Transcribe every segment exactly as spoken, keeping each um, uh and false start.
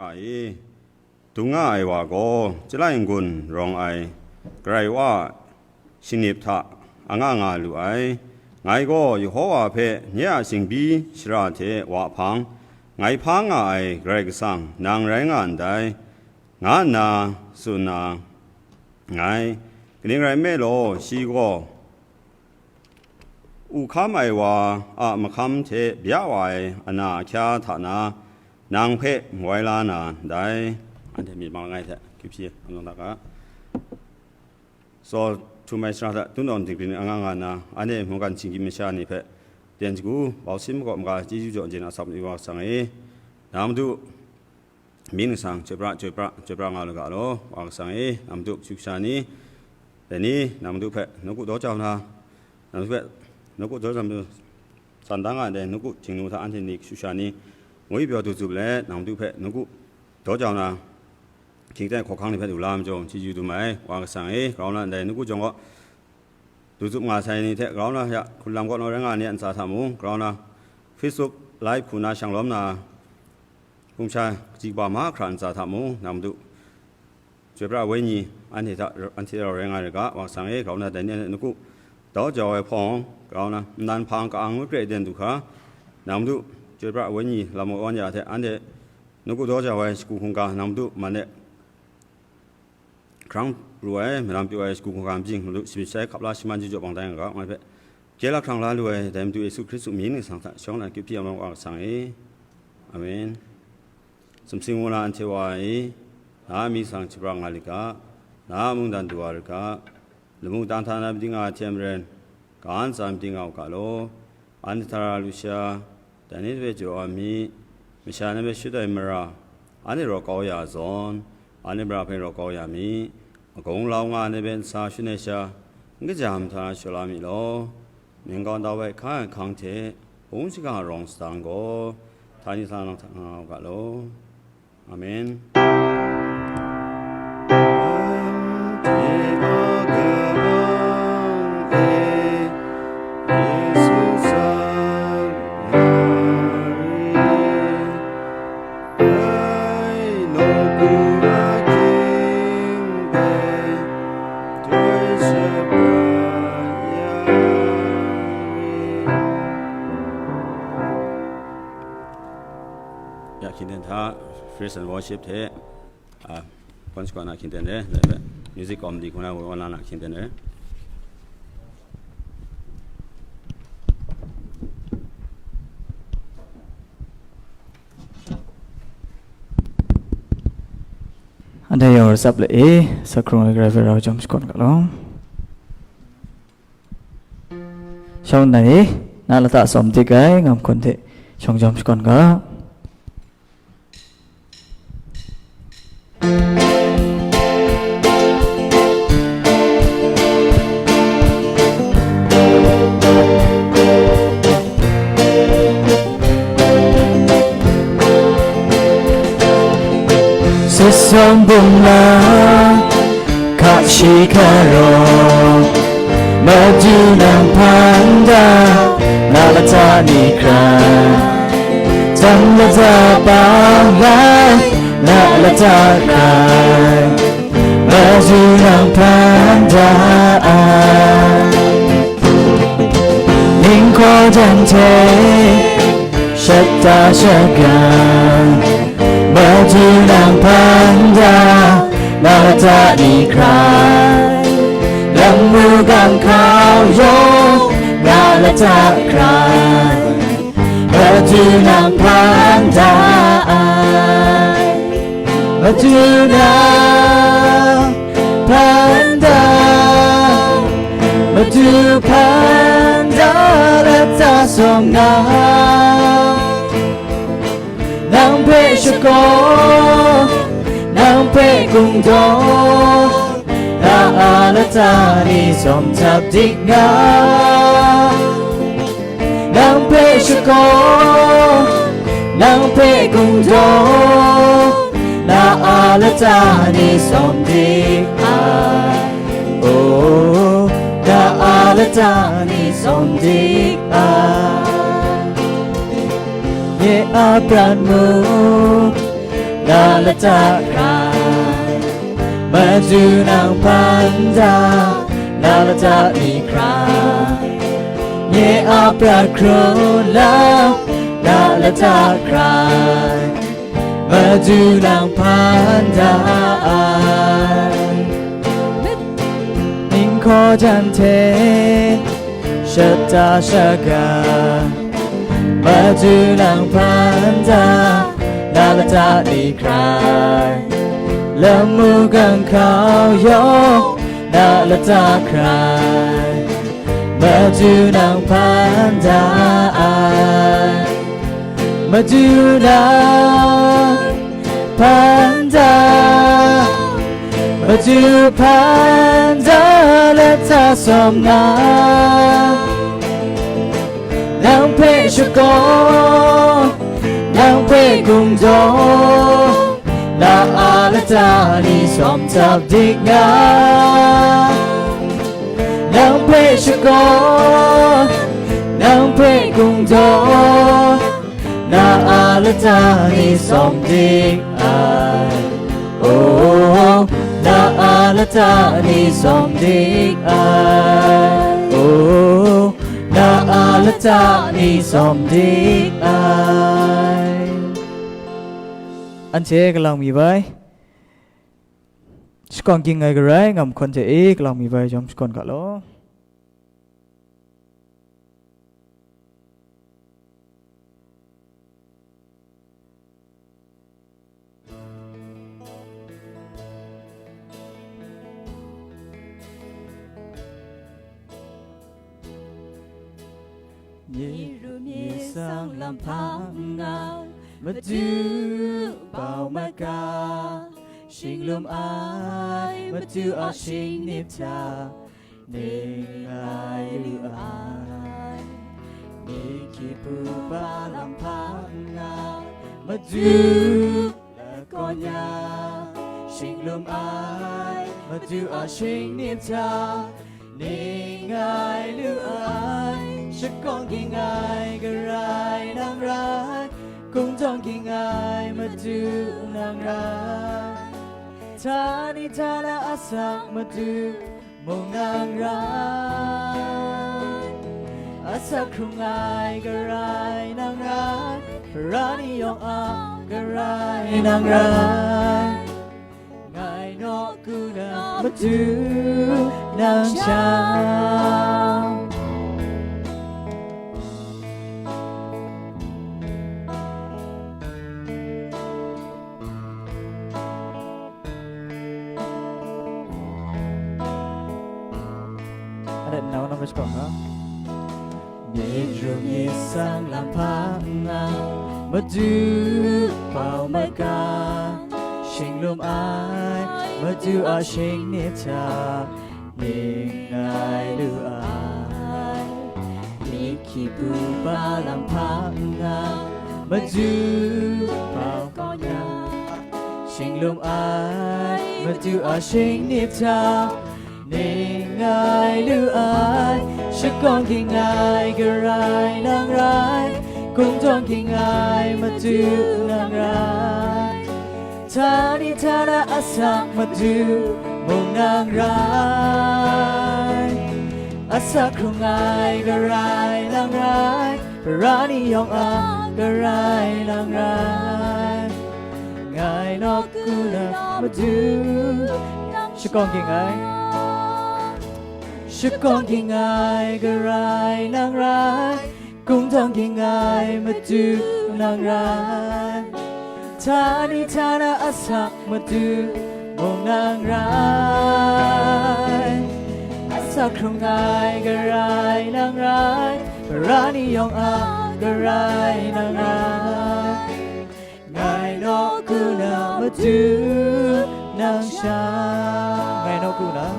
Ra e, dung nga ai wa gaw, Chyalai n-gun rawng ai Karai Wa a shingnip hta anga nga lu ai. Ngai gaw Yehova hpe nye a singbi shara hte wa hpang, ngai hpa nga ai Karai Kasang nang rai nga ndai, nga nna tsun na nngai. Kaning rai nme law, shi gaw u hkam ai wa a mahkam hte bya wa ai ana ahkya hta na, nang hpe woi la na ndai. Anhte myit mang langai hte, kyip shi, amyawng da ga. Saw htum ai sara hta, tun dawn dinghpring anga nga na, anhte mungkan shinggyim masha ni hpe, ten shagu, bau sin makaw maga, chyeju jaw jen a sap ni wa sang e, na madu, mying nsang, chyoi pra, chyoi pra, chyoi pra nga lu ga law, wa kasang e, na madu, shu sha ni, dai ni, na madu hpe, nawku daw jau na, na madu hpe, nawku daw jau na, san da nga ai dai, nawku htingnu hta anhte ni, shu sha ni, ngwi pyaw du zup let, na madu hpe, nawku daw jau na, hkying ten hkawhkang ni hpe du la majaw, chyeju dum ai, wa kasang e, grau na ndai, nawku jawng gaw, du zup nga sai ni hte grau na ya, hkrun lam kaw naw rai nga ai ni a ntsa hta mung, grau na Facebook live hku na shang lawm na, hpung sha kaji kaba mahkra ntsa hta mung, na madu, chyoi pra ai wenyi, anhte hta, anhte rau rai nga ai ga, wa kasang e, grau na dai ni a nawku, dau jau ai hpawng, grau na, nnan hpang ka-ang ngut kre den du hkra, na madu, chyoi pra ai wenyi, lam kaw wan ya hte, anhte, nawku dau jau ai shagu hkungga, na madu, man e, hkrang pru ai, maram pyaw ai, shagu hkungga majing, madu, shabi shai, hkap la, shaman, chyeju bang tai nga ga, ngai hpe, gye la hkrang la lu ai, dai Madu Yesu Hkristu mying ningsang hta, shawng na kyip hpyi ai wa kasang e. Amen. Sumsing wa na anhte wa e, na a mying ningsang chyoi pra nga lit ga, na a mungdan du wa rit ga, lamu dan hta na myit nga ai hte maren, ga ntsa myit nga u ga law, anhte hta ra lu sha, dai ni hpe jaw ai mi, masha ni hpe shut ai mara, anhte raw kau ya zawn, anhte mara hpe raw kau ya mi, magawng lau nga ai ni hpe ntsa shut ai sha, n kaja ai hta shaw la mi law, mying kau ndau ai hka ai hkang hte, hpung shingkang a rawng sadang gaw, htani sa lang hta nga u ga law. Amen. Ya, hkying ten hta, praise and worship hte, a, Pon Shakawn a hkying ten re, dai hpe, music committee hku na woi wan la na hkying ten re. Anhte yawng ra tsap le e, sa hkrung ai Karai hpe rau jawm shakawn ga law. Shawng nnan e, na lata tsawm dik ai ngam hkun hte shawng jawm shakawn ga. Sasawng bungla, hka shi hka rawng, Madu nang hpan da, na lata ni hkrai, dang lata bang lai, na lata hkrai, Madu nang hpan da ai. Ninghkaw jan hte, shata shagan, Madu nang hpan da, na lata ni hkrai, lamu gang hkau yawng, na lata hkrai, Madu nang hpan da ai. Madu nang hpan da, Madu hpan da lata sawng na, nang hpe shakawn, nang hpe kungdawn, na a lata ni sawm tap dik nga. Nang hpe shakawn, nang hpe kungdawn, na a lata ni sawm dik ai. Oh, na a lata ni sawm dik ai. Nye a pran mung, na lata hkrai, Madu nang hpan da na lata ni hkrai, nye a prat hkrung lam na lata hkrai, Madu nang hpan da ai. Ninghkaw jan hte shata shaga, Madu nang hpan da na lata ni hkrai, lamu ganghkau yawng na lata hkrai, Madu nang hpan da ai. Madu nang hpan da, Madu hpan da lata sawm nga, nang hpe shakawn, nang hpe kungdawn, na a lata ni sawm tsap dik nga. Nang hpe shakawn, nang hpe kungdawn, na a lata ni sawm dik ai. Oh, na a lata ni sawm dik ai. Oh, na a lata ni sawm dik ai. Anhte kalang mi bai. Shakawn ging ai garai, ngam hkawn hte e, kalang mi bai jawm shakawn ga law. Myi ru myi sang lam hpang nga, Madu bau mat ga, shinglum ai, Madu a shingnip hta, ning ai lu ai. Myi hkyi hpu ba lam hpang nga, Madu lakawn ya, shinglum ai, Madu a shingnip hta, ning ai lu ai, shakawn ging ai Karai nang rai, kungdawn ging ai Madu nang rai. Htani htana asak Madu mung nang rai, asak hkrung ai Karai nang rai, Hpara ni yawng a Karai nang rai. Ngai nawku na Madu nang sha. Adat nau nang kachapang na. Myit ru myit sang lam hpang nga, Madu bau mat ga, shinglum ai, Madu a shingnip hta, ning ai lu ai. Myi hkyi hpu ba lam hpang nga, Madu bau mat ga, shinglum ai, Madu a shingnip hta, ning ai lu ai, shakawn ging ai Karai nang rai, kungdawn ging ai Madu nang rai. Htani htana asak Madu mung nang rai, asak hkrung ai Karai nang rai, Hpara ni yawng a Karai nang rai. Ngai nawku na Madu nang shakawn ging ai, shakawn ging ai Karai nang rai, kungdawn ging ai Madu nang rai. Htani htana asak Madu mung nang rai, asak hkrung ai Karai nang rai, Hpara ni yawng a Karai nang rai. Ngai nawku na Madu nang sha. Ngai nawku na.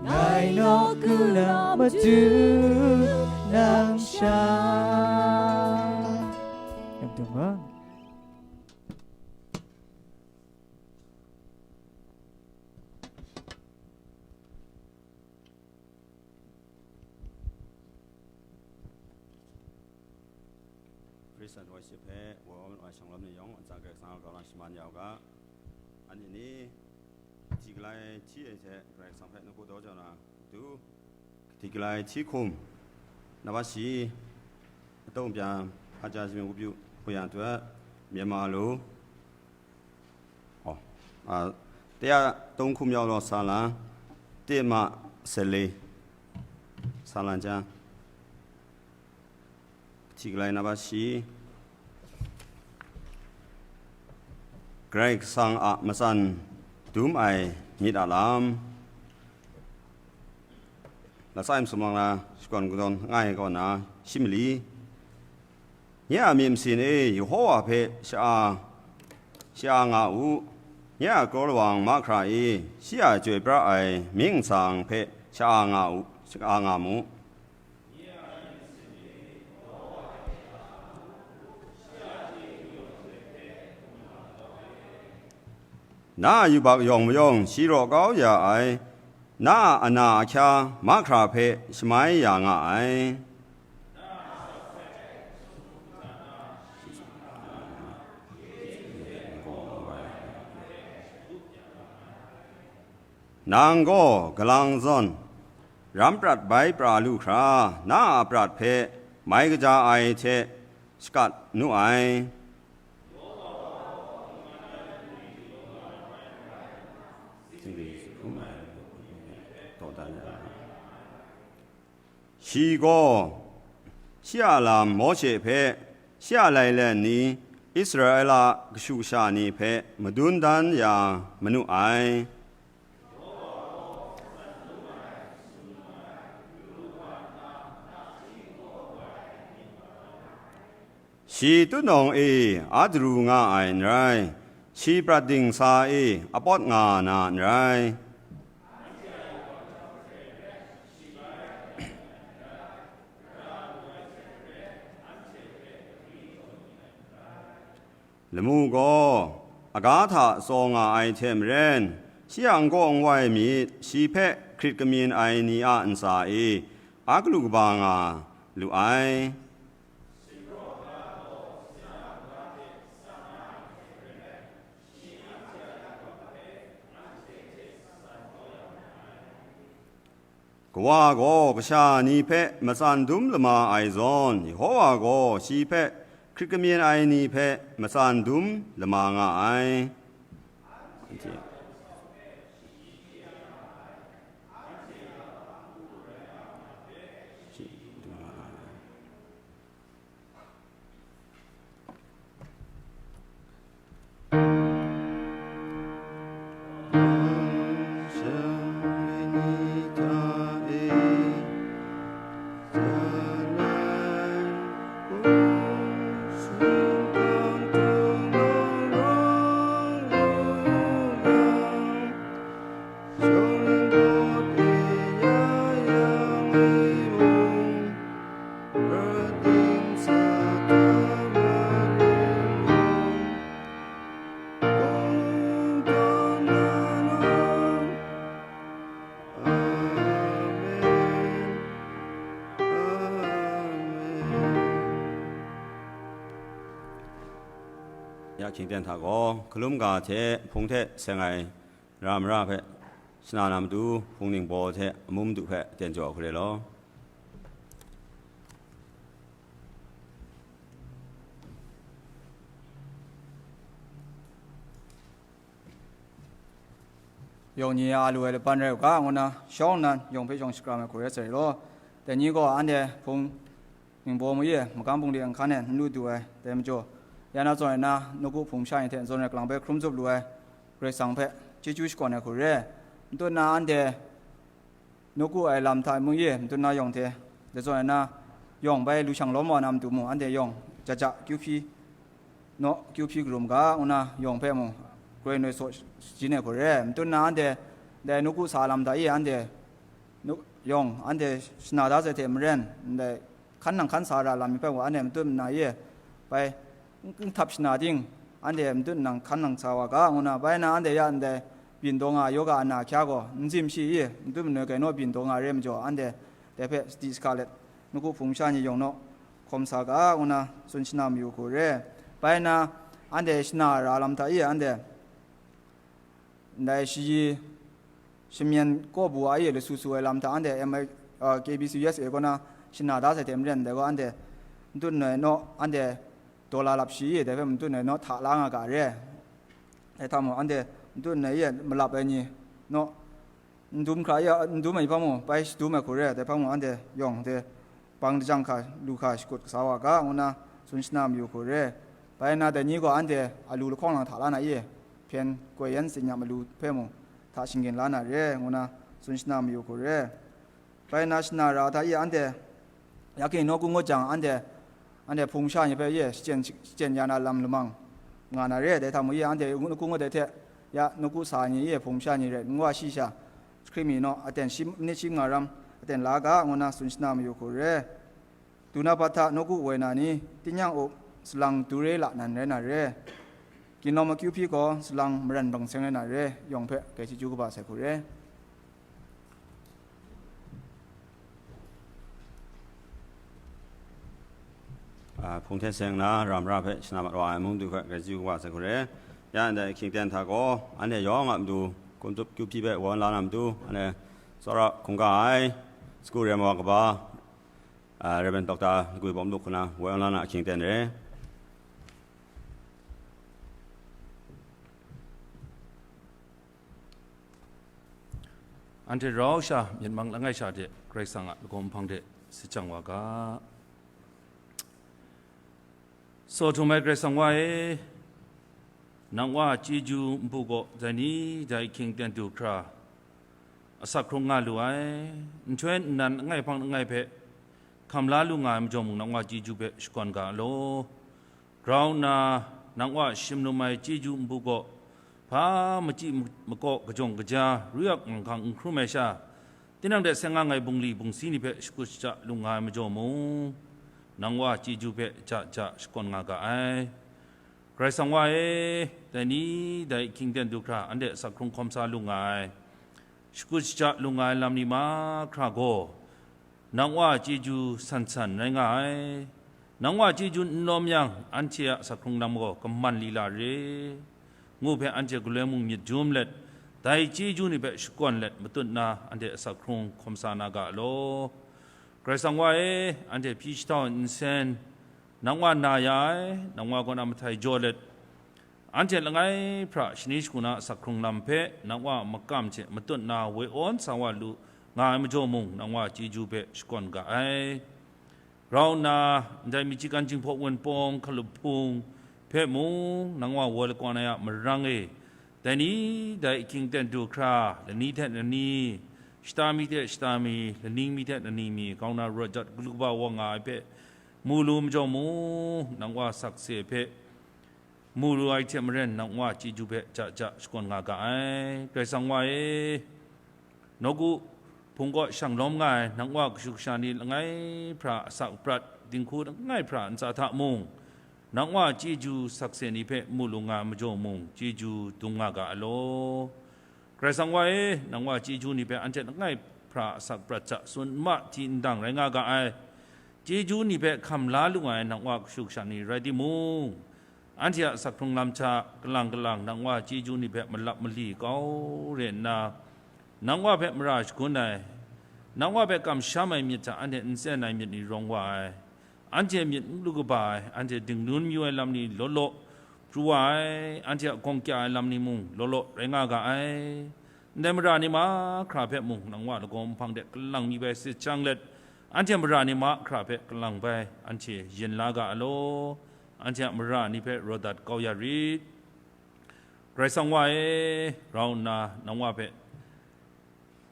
Ngai nawku na Madu nang sha. Yang dum ba. Praise and worship hpe wa wa mat ai shanglawm ni yawng, atsang Karai Kasang a grau na shaman ya u ga, anhte ni kahti galai hti ai hte Karai Kasang hpe nawku daw jau na matu, kahti galai hti hkum, na ba shi, atawng pya, hpaja jimying wup yu, hku ya tu, Myanmar lu, oh, a, taya tawng hkum yau law sa la, tama sele, sa la jang, hti galai na ba shi, Karai Kasang a matsan dum ai myit a lam, latsa ai masum lang na shakawn kungdawn nga ai kaw na shi mali, nye a myit masin e, Yehowa hpe sha-, sha-, nga u, nye a kraw lawang mahkra e, shi a chyoi pra ai mying nsang hpe sha-, nga u, sha-, nga mu. Na a yubak yawng mayawng shi raw kau ya ai, na a ana ahkya mahkra hpe shamai ya nga ai. Nang gaw galang zawn, ram prat bai pra lu hkra, na a prat hpe mai kaja ai hte shakat nu ai. Shi gaw, shi a lam Mawshe hpe, shi a lailen ni, Israela kashu kasha ni hpe madun dan ya manu ai. Shi tutnawng e a daru nga ai n rai, shi prat dingsa e a pawt nga na n rai. Lamu gaw, aga hta tsaw nga ai hte maren, shi a n-gaw n-wai myit, shi hpe hkrit kamyin ai ni a ntsa e a galu kaba nga lu ai. Kawa gaw kasha ni hpe matsan dum lama ai zawn, Yehowa gaw shi hpe hkrit kamyin ai ni hpe matsan dum lama nga ai. Ya hkying ten hta gaw, hkalum ga hte hpung hte seng ai ra mara hpe shana na matu, hpung ningbaw hte amu madu hpe ten jaw hkre law. Yawng ni a lu ai laban rai u ga, ngu na shawng nnan yawng hpe shawng shakram ai hku rai sai law. Dai ni gaw anhte hpung ningbaw mu e, magam bungli nhkan e n lu du ai, dai majaw, ya na zawn ai na, nawku hpung masha ni hte zawn ai kalang hpe hkrum zup lu ai, Karai Kasang hpe chyeju shakawn ai hku re ai. N tut na anhte nawku ai lam hta mung e, n tut na yawng hte, dai zawn ai na, yawng bai lu shang lawm wa na matu mung, anhte yawng ja ja kyu hpyi, naw kyu hpyi karum ga, ngu na yawng hpe mung, Karai noi saw shajin ai hku re ai. N tut na anhte, dai nawku sa lam hta e, anhte, nu-, yawng, anhte shana da sai hte maren, ndai, hkan nang hkan sa ra lam mi hpe wa anhte matut nna ye, bai, n, n htap shana ting, anhte matut nang hkan nang sa wa ga, ngu na, bai na anhte ya ndai byin daw nga ai yoga ana ahkya gaw, n zim shi i, matut manoi gai naw byin daw nga ai re majaw, anhte dai hpe sadi saka let, nawku hpung masha ni yawng naw, hkawm sa ga, ngu na tsun shana mayu hku re. Bai na, anhte shana ra lam hta e, anhte ndai shayi shamyen kaw bu wa e, lasu su ai lam hta anhte M I, uh, K B C U S A kaw na shana da sai hte maren, dai gaw anhte n tut nai naw, anhte dollar lap shi e, dai hpe n tut nai naw, hta la nga ga re. Dai hta mung, anhte n tut nai e, malap ai ni naw, n dum hkra ya, n dum ai hpa mung, bai shadum ai hku re, dai hpa mung, anhte yawng de, bang lajang hka, lu hka shakut kasa wa ga, ngu na tsun shana mayu hku re. Bai na dai ni gaw anhte alu lahkawng lang hta la na e, hpyen koi yan tsin ya malu hpe mung, hta shinggan la na re, ngu na tsun shana mayu hku re. Bai na shana ra hta e, anhte ya king nawku ngut jang, anhte, anhte hpung sha ni hpe e shachyen, shachyen ya na lam lamang nga na re. Dai hta mung e, anhte nawku ngut ai hte ya nawku sa ni e hpung sha ni rai n wa shi sha, hkrit mi naw, aten shi, minit shi nga ram aten la ga, ngu na tsun shana mayu hku re. Du na bat hta nawku woi na ni, tingnyang u, salang du re la nan rai na re. Ginlawng makyu hpyi gaw salang maran rang seng rai na re, yawng hpe grai chyeju kaba sai hku re. Ah, hpung hte seng na, ram ra hpe shana mat wa ai mung du hpe grai chyeju kaba sai hku re. Ya ndai hkying ten hta gaw, anhte yawng a matu, kumtup kyu hpyi hpe woi la na matu, anhte tsawra hkungga ai, sagu rem wa kaba, ah, Reverend Doctor Lagwi Bawm Luk hku na woi la na ahkying ten re. Anhte rau sha myit mang langai sha hte Karai Kasang a lagaw nhpang de sit jang wa ga. Saw htum ai Karai Kasang wa e, nang Wa a chyeju npu gaw dai ni dai ahkying ten du hkra asak hkrung nga lu ai, nhtoi nnan langai hpang langai hpe hkam la lu nga ai majaw mung, nang Wa a chyeju hpe shakawn ga law. Grau nna, nang Wa a shim lum ai chyeju npu gaw, hpa machyi makaw kajawng kaja, ruyak ngang hkang n hkrum ai sha, tinang hte seng nga ai bungli bungsi ni hpe shakut shaja lu nga ai majaw mung, nang Wa a chyeju hpe ja ja shakawn nga ga ai. Karai Kasang Wa e, dai ni dai ahkying ten du hkra anhte asak hkrung hkawm sa lu nga ai, shakut shaja lu nga ai lam ni mahkra gaw, nang Wa a chyeju san san rai nga ai. Nang Wa a chyeju n lawm yang, anhte a asak hkrung lam gaw kaman lila re, ngu hpe anhte galoi mung myit jum let, dai chyeju ni hpe shakawn let matut na anhte asak hkrung hkawm sa na ga law. Karai Kasang Wa e, anhte hpyi jahtau ai nsen, nang Wa na ya ai, nang Wa kaw na mahtai jaw let, anhte langai hpra shani shagu na asak hkrung lam hpe nang Wa a makam hte matut na woi awn sa wa lu nga ai majaw mung, nang Wa a chyeju hpe shakawn ga ai. Grau nna, ndai Michigan Jinghpaw Wunpawng hkalup hpung hpe mung, nang Wa woi lakawn ai a marang e, dai ni dai ahkying ten du hkra, lani hte lani, shata mi hte shata mi, laning mi hte laning mi, grau nna rawt jat galu kaba wa nga ai hpe mu lu majaw mung, nang Wa sakse hpe mu lu ai hte maren, nang Wa a chyeju hpe ja ja shakawn nga ga ai. Karai Kasang Wa e, nawku hpung kaw shang lawm nga ai, nang Wa kashu kasha ni langai hpra asak prat, dinghku langai hpra ntsa hta mung, nang Wa a chyeju sakse ni hpe mu lu nga ai majaw mung, chyeju dum nga ga ai law. Karai Kasang Wa e, nang Wa a chyeju ni hpe anhte langai hpra asak prat hta tsun nma hti ndang rai nga ga ai. Chyeju ni hpe hkam la lu nga ai nang Wa kashu kasha ni rai timung, anhte a asak hkrung lam hta kalang kalang nang Wa a chyeju ni hpe malap mali kau re nna, nang Wa hpe mara shagun ai, nang Wa hpe kamsham ai myit hta anhte n tsen ai myit ni rawng wa ai. Anhte myit n lu kaba ai, anhte dinglun mayu ai lam ni law law pru wa ai, anhte a gawng kya ai lam ni mung law law rai nga ga ai. Ndai mara ni mahkra hpe mung nang Wa lagaw nhpang de kalang mi bai sit jang let, anhte mara ni mahkra hpe kalang bai anhte yin la ga ai law, anhte a mara ni hpe raw dat kau ya rit. Karai Kasang Wa e, grau nna nang Wa hpe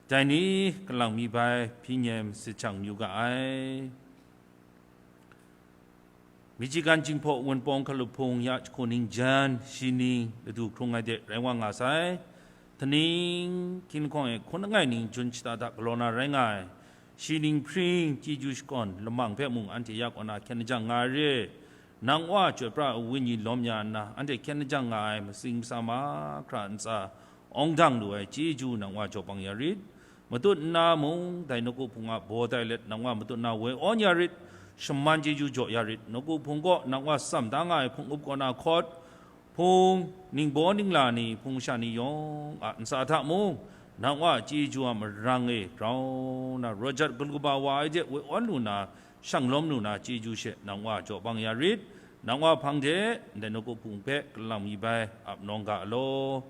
dai ni kalang mi bai hpyi nyem sit jang yu ga ai. Michigan Jinghpaw Wunpawng hkalup hpung ya jahku ning jan shi ning ladu hkrung ai de rai wa nga sai. Htaning hkinghkawng e hkun langai ning jun shata hta galaw na rai nga ai. Shi ning hpring chyeju shakawn lamang hpe mung anhte ya kaw na hkyen lajang nga ai re. Nang Wa chyoi pra ai Wenyi lawm ya nna, anhte hkyen lajang nga ai matsing masa mahkra ntsa awng dang lu ai chyeju nang Wa jaw bang ya rit. Matut nna mung, dai nawku hpung a baw tai let, nang Wa matut nna woi awn ya rit. shaman chyeju jaw ya rit. Nawku Hpung kaw nang wa tsam da nga ai hpung up kaw na hkawt, hpung ningbaw ningla ni, hpung masha ni yawng a ntsa hta mung, nang wa chyeju a marang e grau na rawt jat galu kaba wa ai hte woi awn lu na, shang lawm lu na chyeju she nang wa jaw bang ya rit. Nang wa hpang de ndai nawku hpung hpe galang mi bai ap nawng ga law.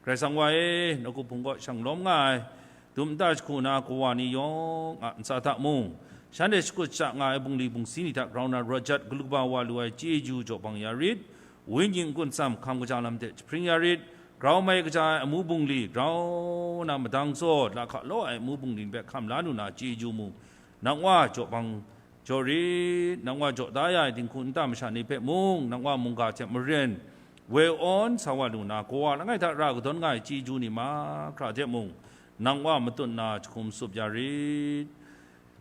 Karai Kasang wa e, nawku hpung kaw shang lawm nga ai, dum nta jahku na kawa ni yawng a ntsa hta mung, shanhte shakut sha nga ai bungli bungsi ni hta grau na rawt jat galu kaba wa lu ai chyeju jaw bang ya rit. Wenyi n-gun tsam hkam kaja lam hte jahpring ya rit. Grau mai kaja ai amu bungli, grau na madang tsaw, lahka law ai amu bungli hpe hkam la lu na chyeju mung, nang wa jaw bang jaw rit. Nang wa jaw da ya ai dinghku nta masha ni hpe mung, nang wa mungga hte maren, woi awn sa wa lu na, kawa langai hta ra kadawn nga ai chyeju ni mahkra hte mung, nang wa matut na jahkum tsup ya rit.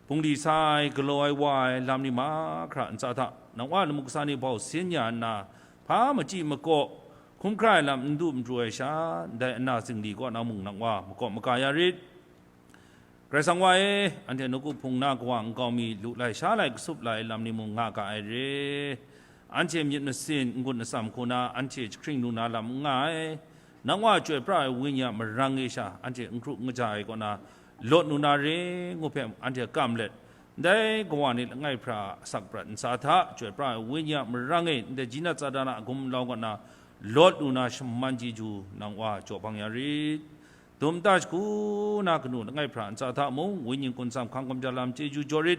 Bungli sa ai, galaw ai, wa ai lam ni mahkra ntsa hta, nang wa lamu kasa ni bau sin ya nna, hpa machyi makaw, hkrum hkra ai lam n du n pru ai sha, ndai ana zingli kaw na mung nang wa makawp maka ya rit. Karai Kasang wa e, anhte nawku hpung na kawa nkau mi lu lai sha lai kasup lai lam ni mung nga ga ai re. Anhte myit masin n-gun atsam hku na anhte jahkring lu na lam n nga ai. Nang wa chyoi pra ai wenyi a marang e sha anhte n hkru n kaja ai kaw na lawt lu na re ngu hpe anhte kam let, ndai kawa ni langai hpra asak prat ntsa hta chyoi pra ai wenyi a marang e ndai jinat tsadana a gumlau kaw na lawt lu na shaman chyeju nang wa jaw bang ya rit. Dum nta jahku na kanu langai hpra ntsa hta mung, wenyi n-gun tsam hkam kamja lam chyeju jaw rit.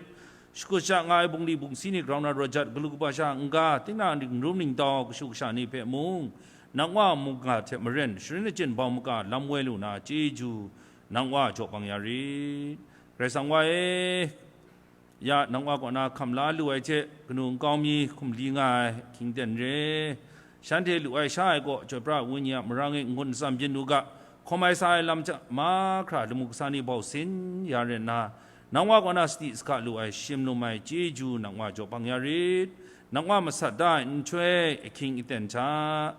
Shakut sha nga ai bungli bungsi ni grau na rawt jat galu kaba sha n-ga, tinang ningrum ningtau kashu kasha ni hpe mung, nang wa mungga hte maren sharin achyin bau maka lam woi lu na chyeju nang wa jaw bang ya rit. Karai Kasang wa e, ya nang wa kaw na hkam la lu ai hte kanu nkau mi hkum li nga ai ahkying ten re. Shanhte lu ai sha ai kaw chyoi pra ai wenyi a marang e n-gun atsam byin u ga, hkawm ai sa ai lam hta mahkra lamu kasa ni bau sin ya re nna, nang wa kaw na sadi sahka lu ai shim lum ai chyeju nang wa jaw bang ya rit. Nang wa masat da ai nhtoi ahkying aten hta,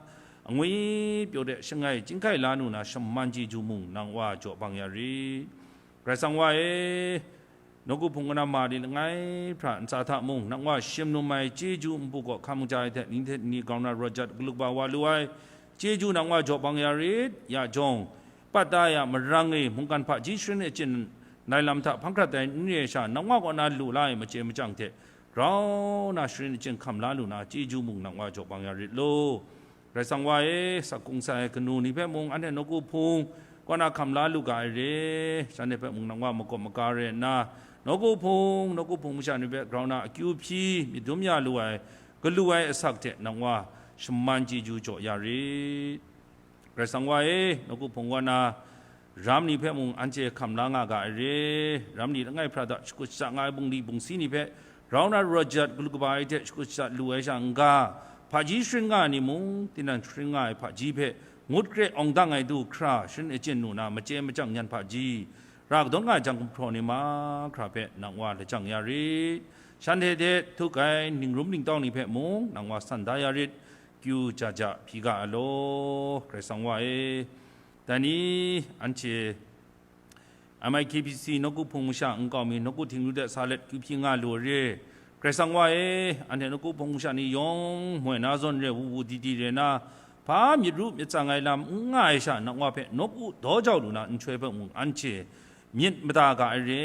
angwi pyaw de shangai chyinghkai la nu na shaman chyeju mung nang wa jaw bang ya rit. Karai Kasang wa e, nawku hpung kaw na ma ni langai hpra ntsa hta mung, nang wa shim lum ai chyeju npu kaw hkam kaja ai hte, ni hte ni grau na rawt jat galu kaba wa lu ai chyeju nang wa jaw bang ya rit. Ya jawng, pat da ya marang e mungkan hpaji sharin achyin lai lam hta hpang hkrat ai n re ai sha, nang wa kaw na lu la ai machye machyang hte grau na sharin achyin hkam la lu na chyeju mung nang wa jaw bang ya rit law. Karai Kasang wa e, sak kung sai kanu ni hpe mung anhte nawku hpung kaw na hkam la lu ga ai re, shanhte hpe mung nang wa makawp maka re nna, nawku hpung, nawku hpung masha ni hpe grau na akyu hpyi myit dum ya lu ai, galu ai asak hte nang wa shaman chyeju jaw ya rit. Karai Kasang wa e, nawku hpung kaw na ram ni hpe mung anhte hkam la nga ga ai re. Ram ni langai hpra hta shakut sha nga ai bungli bungsi ni hpe grau na rawt jat galu kaba ai hte shakut sha lu ai sha n-ga, hpaji sharin nga ai ni mung, tinang sharin nga ai hpaji hpe ngut kre awng dang ai du hkra sharin achyin lu na machye machyang nyan hpaji, ra kadawn nga ai jang gumhpraw ni mahkra hpe nang wa lajang ya rit. Shanhte hte htuk ai ningrum ningtau ni hpe mung nang wa san da ya rit. Kyu ja ja hpyi ga ai law, Karai Kasang wa e. Dai ni anhte M I K B C nawku hpung masha nkau mi nawku htingnu de sa let kyu hpyi nga lu ai re. Karai Kasang wa e, anhte nawku hpung masha ni yawng moi na zawn re, wu wu di di re na, hpa myit ru myit tsang ai lam n nga ai sha, nang wa hpe nawku daw jau lu na nhtoi hpe mung anhte myit mada ga ai re.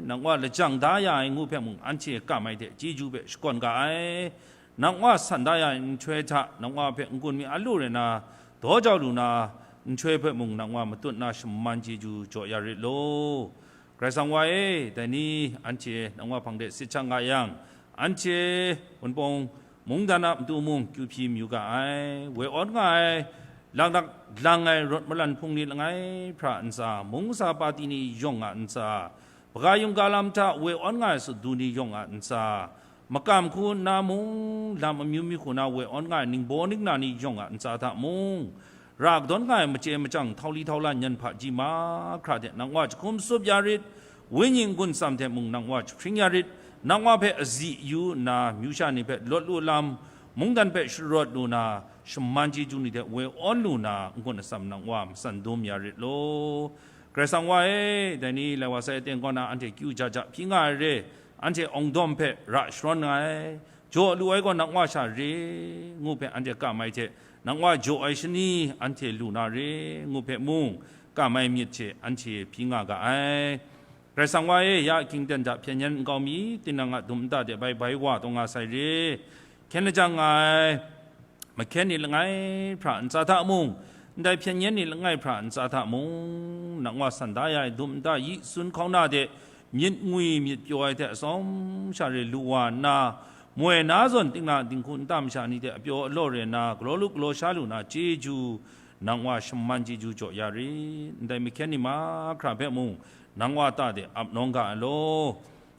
Nang wa lajang da ya ai ngu hpe mung anhte kam ai hte chyeju hpe shakawn ga ai. Nang wa san da ya ai nhtoi hta, nang wa hpe n-gun mi a lu rai na, daw jau lu na, nhtoi hpe mung nang wa matut na shaman chyeju jaw ya rit law. Karai Kasang wa e, dai ni anhte nang wa hpang de sit shang nga yang, anhte Wunpawng mungdan a matu mung kyu hpyi mayu ga ai, woi awn nga ai, laknak lang ai rawt malan hpung ni langai hpra ntsa, mung kasa pati ni yawng a ntsa, Baka yungga lam hta woi awn nga ai sut du ni yawng a ntsa, makam hku nna mung, lam amyu myu hku na woi awn nga ai ningbaw ningla ni yawng a ntsa hta mung, ra kadawn nga ai machye machyang htau li htau la nyan hpaji mahkra hte nang wa jahkum tsup ya rit, wenyi n-gun tsam hte mung nang wa jahpring ya rit, nang wa hpe azi yu nna, myu sha ni hpe lawt lu lam, mungdan hpe sharawt lu na, shaman chyeju ni hte woi awn lu na, n-gun atsam nang wa matsan dum ya rit law. Karai Kasang wa e, dai ni lai wa sai aten kaw na anhte kyu ja ja hpyi nga ai re, anhte awng dawm hpe ra sharawng nga ai, jaw lu ai gaw nang Wa sha re, ngu hpe anhte kam ai hte, nang Wa jaw ai shani anhte lu na re, ngu hpe mung kam ai myit hte anhte hpyi nga ga ai. Karai Kasang Wa e, ya hkying ten hta hpyen yen nkau mi, tinang a dum nta de bai bai wa taw nga sai re, hkyen lajang nga ai, mahkyen ni langai hpra ntsa hta mung, ndai hpyen yen ni langai hpra ntsa hta mung, nang Wa san da ya ai dum nta yi sun hkauna de myit ngwi myit pyaw ai hte atsawm sha re lu wa nna, moi na zawn, tingla dinghku nta masha ni hte apyaw alaw re nna, galaw lu galaw sha lu na chyeju, nang Wa shaman chyeju jaw ya rit, ndai mahkyen ni mahkra hpe mung, nang Wa ta de ap nawng ga ai law.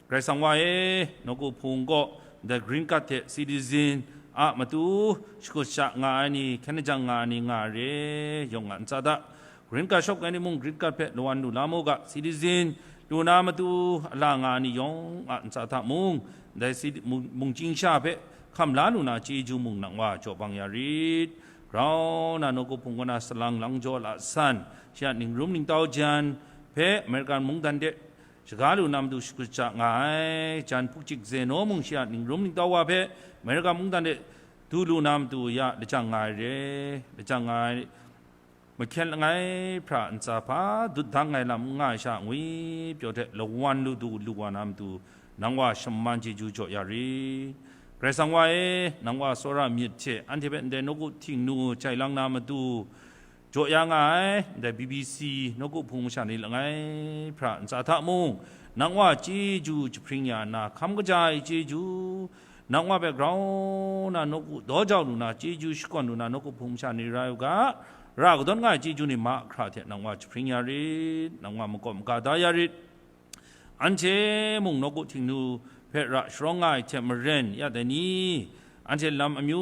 Karai Kasang Wa e, nawku hpung kaw ndai green card hte citizen a matu shakut sha nga ai ni, hkyen lajang nga ai ni nga ai re, yawng a ntsa hta, green card shawk ai ni mung green card hpe lawan lu la mu ga, citizen lu na matu a la nga ai ni yawng a ntsa hta mung, ndai citi-, mung, mungchying sha hpe hkam la lu na chyeju mung nang Wa jaw bang ya rit. Grau na nawku hpung kaw na salang lang jaw la san, shi a ningrum ningtau jan hpe American mungdan de shaga lu na matu shakut sha nga ai, jan hpuk chik Zeno mung shi a ningrum ningtau wa hpe American mungdan de du lu na matu ya lajang nga ai re, lajang nga ai, mahkyen langai hpra ntsa hpa dut dang ai lam n nga ai sha ngwi pyaw hte lawan lu du lu wa na matu nang Wa shaman chyeju jaw ya rit. Karai Kasang Wa e, nang Wa tsawra myit hte anhte hpe ndai nawku htingnu jai lang na matu jaw ya nga ai, ndai B B C nawku hpung masha ni langai hpra ntsa hta mung, nang Wa chyeju jahpring ya na, hkam kaja ai chyeju, nang Wa hpe grau na nawku daw jau lu na, chyeju shakawn lu na nawku hpung masha ni rai u ga, ra kadawn nga ai chyeju ni mahkra hte nang Wa jahpring ya rit, nang Wa makawp maga da ya rit. Anhte mung nawku htingnu hpe ra sharawng nga ai hte maren, ya dai ni? Anhte lam amyu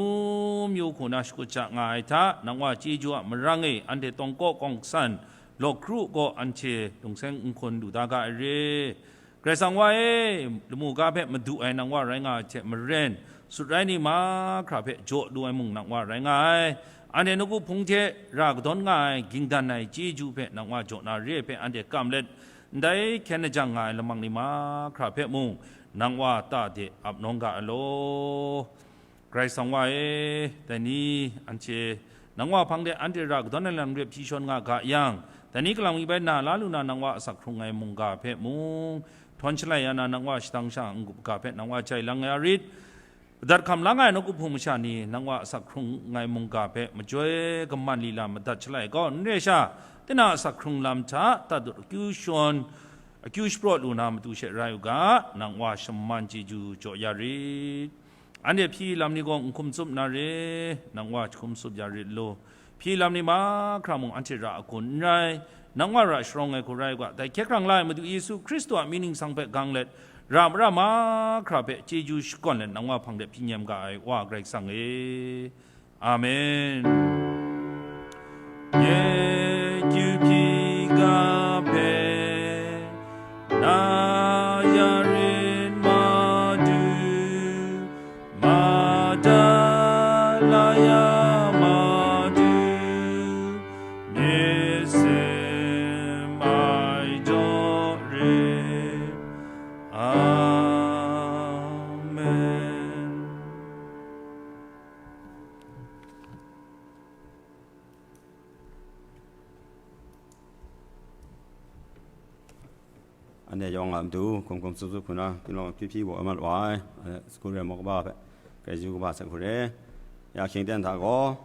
myu hku na shakut sha nga ai hta, nang Wa chyeju a marang e anhte tawng kaw kawng san, law kru gaw anhte lungseng nhkun lu da ga ai re. Karai Kasang Wa e, lamu ga hpe madu ai nang Wa rai nga ai hte maren, sut rai ni mahkra hpe jaw lu ai mung nang Wa rai nga ai. Anhte nawku hpung hte ra kadawn nga ai, gingdan ai chyeju hpe nang Wa jaw na re ai hpe anhte kam let, ndai hkyen lajang nga ai lamang ni mahkra hpe mung, nang Wa ta de ap nawng ga ai law. Karai Kasang Wa e, dai ni anhte nang Wa hpang de anhte ra kadawn ai lam rep hpyi shawn nga ga yang, dai ni kalang mi bai na la lu na nang Wa asak hkrung ai mungga hpe mung, htawn shalai ya na nang Wa shadang sha n-gup ga hpe nang Wa jai lang ya rit. Madat hkam lang ai nawku hpung masha ni nang Wa asak hkrung ai mungga hpe majoi kaman lila madat shalai gaw n re sha, tinang asak hkrung lam hta tatut akyu shawn, akyu shapraw lu na matu she rai u ga, nang Wa shaman chyeju jaw ya rit. Anhte hpyi lam ni gaw n hkum tsup na re, nang Wa jahkum tsup ya rit law. Hpyi lam ni mahkra mung anhte ra a kun n rai, nang Wa ra sharawng ai hku rai u ga, dai hkye hkrang la ai Madu Yesu Hkristu a mying ningsang hpe gang let, ra mara mahkra hpe chyeju shakawn let nang Wa hpang de hpyi nyem ga ai Wa Karai Kasang e. Amen. Nye kyu hpyi ga hpe, na ya rit Madu, madat la ya Madu, nye sin mai jaw rit. Amen. Anhte yawng a matu, hkum hkum tsup tsup hku na, kinlawng hpyi hpyi wa mat wa ai, eh, sagu re mawk kaba hpe, grai yu kaba sai hku re. Ya hkying ten hta gaw,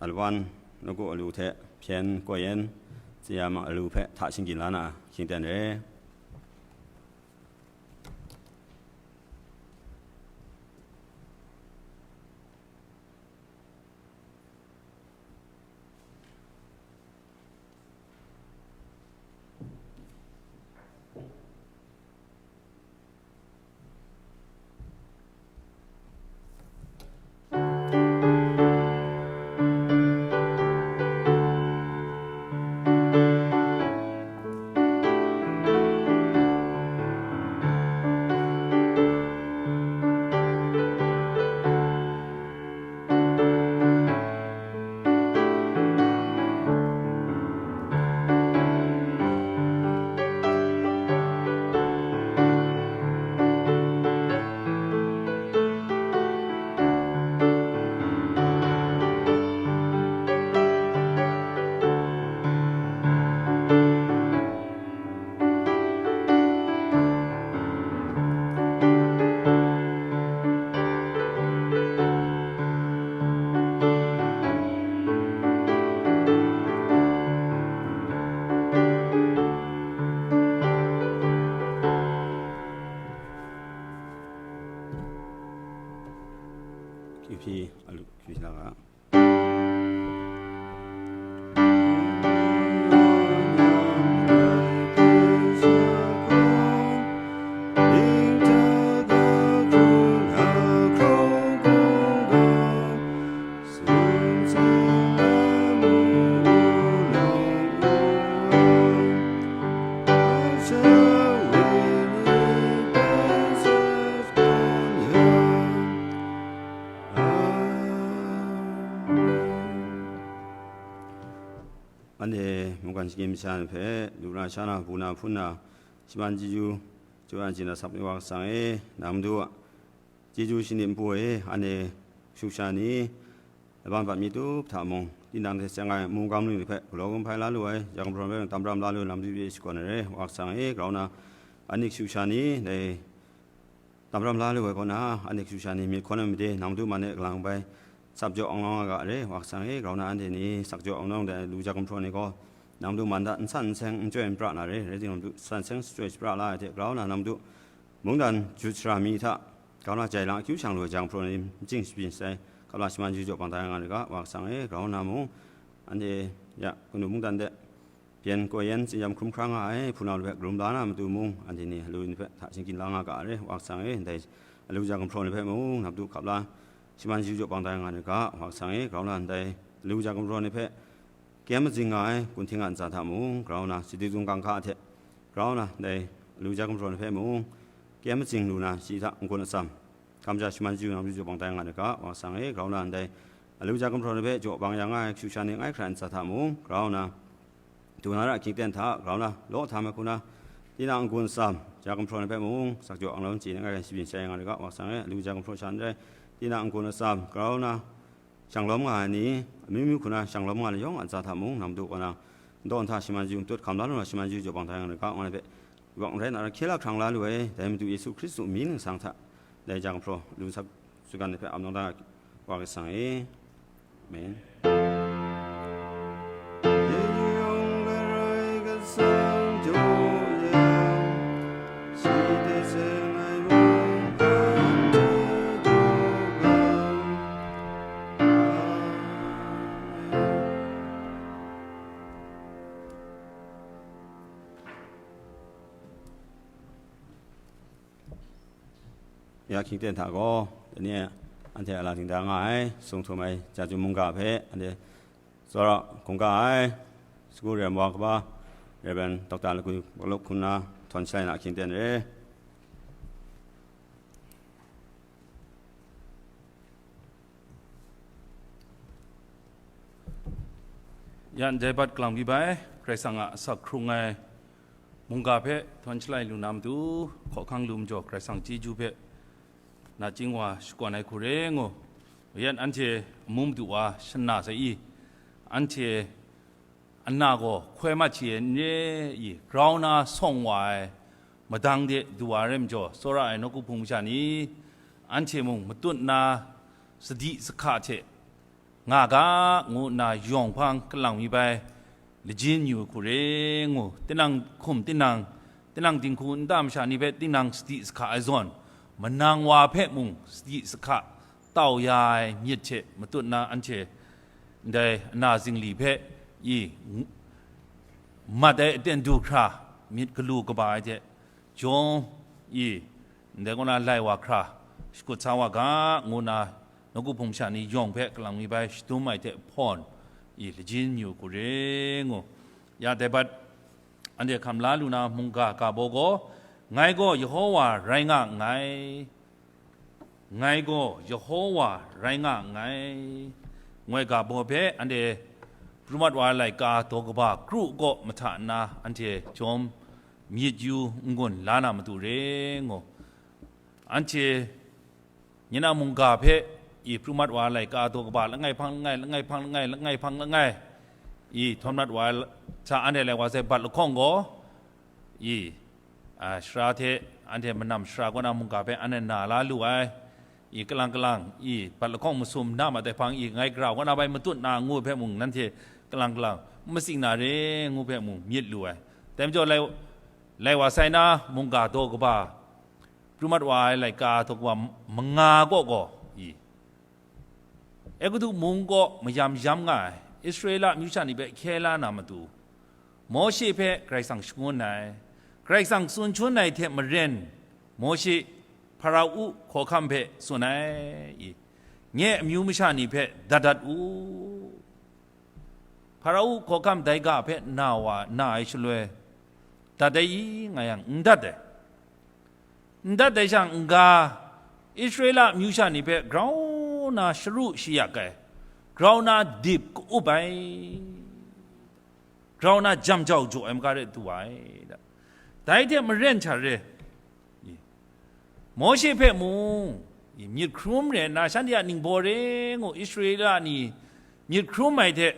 alawan, nawku alu hte, hpyen, koi yen, tsaya mang alu hpe hta shinggyim la na, hkying ten re. Anhte mungkan shinggyim masha ni hpe, lu na, sha na, bu na, hpun na, shaman chyeju, jaw ya chye na sap ni Wa Kasang e, nang Madu a chyeju shani npu e, anhte kashu kasha ni, laban bat mi tup hta mung, tinang hte seng ai mungkan mung ni hpe galaw gumhpai la lu ai, ya gumhpraw hpe tam ram la lu ai lam dip e shakawn ai re, Wa Kasang e, grau na, anhte kashu kasha ni, dai tam ram la lu ai kaw na, anhte kashu kasha ni myit hkawn ai made, nang Madu man e kalang bai, sap jaw ang nawng nga ga re, Wa Kasang e, grau na, anhte ni sak jaw ang nawng dai, lu ja gumhpraw ni gaw, nang Madu man hta n san n seng, n chyoi n pra na re, rai timung, Madu san seng shachyoi shapra la ai hte, grau na, nang Madu mungdan jut sara mi hta, grau na, jai lang akyu shang lu ai ja gumhpraw ni, myit shapyin shatsai, kap la shaman chyeju jaw bang tai nga ai ga, Wa Kasang e, grau na mung, anhte ya, kanu mungdan de, byen koi yen, tsinyam hkrum hkra nga ai hpunau ni hpe karum la na matu mung, anhte ni alu ni hpe hta shingkyin la nga ga ai re, Wa Kasang e, ndai alu ja gumhpraw ni hpe mung, nang Madu kap la shaman chyeju jaw bang tai nga ai ga, Wa Kasang e, grau na, ndai alu ja gumhpraw ni hpe kyem matsing nga ai gun hting a ntsa hta mung, grau na, sadi zung kang hka hte grau na, ndai alu ja gumhpraw ni hpe mung, kyem matsing lu na, shi hta n-gun atsam, kamsham shaman chyeju nang Madu jaw bang tai nga ai ga, Wa Kasang e, grau na, ndai alu ja gumhpraw ni hpe jaw bang ya nga ai kashu kasha ni ngai hkra ntsa hta mung, grau na, du na ra hkying ten hta, grau na, law hta mai hku na, tinang n-gun atsam, ja gumhpraw ni hpe mung, sak jaw ang lawm chye ni ngai shapyin shatsai nga ai ga, Wa Kasang e, alu ja gumhpraw sha n rai, tinang n-gun atsam, grau na, shanglawm nga ai ni, amyu myu hku na shanglawm nga ai ni yawng a ntsa hta mung, nang Madu kaw na, n daw n hta shaman chyeju, n tut hkam la lu na shaman chyeju jaw bang tai nga ai ga, ngu na hpe, Wang rai na, hkye la hkrang la lu ai, dai Madu Yesu Hkristu mying ningsang hta, dai ja gumhpraw, lu sap, sugan ni hpe ap nawng da, Wa Kasang e. Amen. Ya hkying ten hta gaw, dai ni e anhte a la ding da nga ai, sung htum ai Chyeju mungga hpe anhte tsawra hkungga ai, sagu rem wa kaba, Rev. Doctor Lagwi Palup hku nna htawn shalai na hkying ten re. Ya ndai bat kalang mi bai, Karai Kasang a asak hkrung ai mungga hpe htawn shalai lu na matu, hkawhkang lu majaw Karai Kasang chyeju hpe nachying wa shakawn ai hku re ngu. Yan anhte amu madu wa shana sai i, anhte ana gaw hkoi mat shi ai n re i, grau na sawng wa ai madang de du wa ai rai majaw, tsawra ai nawku hpung masha ni, anhte mung matut na sadi sahka hte nga ga, ngu nna yawng hpang kalang mi bai lajin yu ai hku re ngu, tinang hkum tinang, tinang dinghku nta masha ni hpe tinang sadi sahka ai zawn, manang wa hpe mung sadi sahka tau ya ai myit hte matut na anhte ndai ana zingli hpe i mat ai aten du hkra myit galu kaba ai hte jawm i ndai kaw na lai wa hkra shakut sa wa ga, ngu nna nawku hpung masha ni yawng hpe kalang mi bai shadum ai hte hpawn i lajin yu hku re ngu. Ya dai bat anhte hkam la lu na mungga ga baw gaw, "Ngai gaw Yehowa rai nga nngai, ngai gaw Yehowa rai nga nngai," ngu ai ga baw hpe anhte pru mat wa ai laika daw kaba kru kaw mahta nna anhte jawm myit yu n-gun la na matu re ngu. Anhte nye na mungga hpe i pru mat wa ai laika daw kaba langai hpang langai, langai hpang langai, langai hpang langai i htawn mat wa ai hta anhte lai wa sai bat lahkawng gaw, i, a, sara hte anhte manam sara kaw na mungga hpe anhte na la lu ai, i, kalang kalang, i, bat lahkawng masum na mat ai hpang, i, ngai gara kaw na bai matut na ngu hpe mung nanhte kalang kalang n matsing na re ngu hpe mung myit lu ai. Dai majaw lai, lai wa sai na mungga daw kaba, pru mat wa ai laika daw kaba manga kaw gaw, i, Egutu mung kaw mayam yam nga ai Israela amyu sha ni hpe hkye la na matu, Mawshe hpe Karai Kasang shangun ai. Karai Kasang tsun shangun ai hte maren, Mawshe Hparao hkawhkam hpe tsun ai, i, "Nye amyu masha ni hpe dat dat u." Hparao hkawhkam dai ga hpe na wa, na ai shaloi, dat ai i, nga yang, n dat ai. N dat ai shang n-ga, Israela amyu sha ni hpe grau na sharu shayak ai, grau na dip ka-up ai. grau na jam jau jaw ai maga rai tu ai da. Dai hte maren hta re, Mawshe hpe mung, myit hkrum re nna shanhte a ningbaw re ngu Israela ni myit hkrum ai hte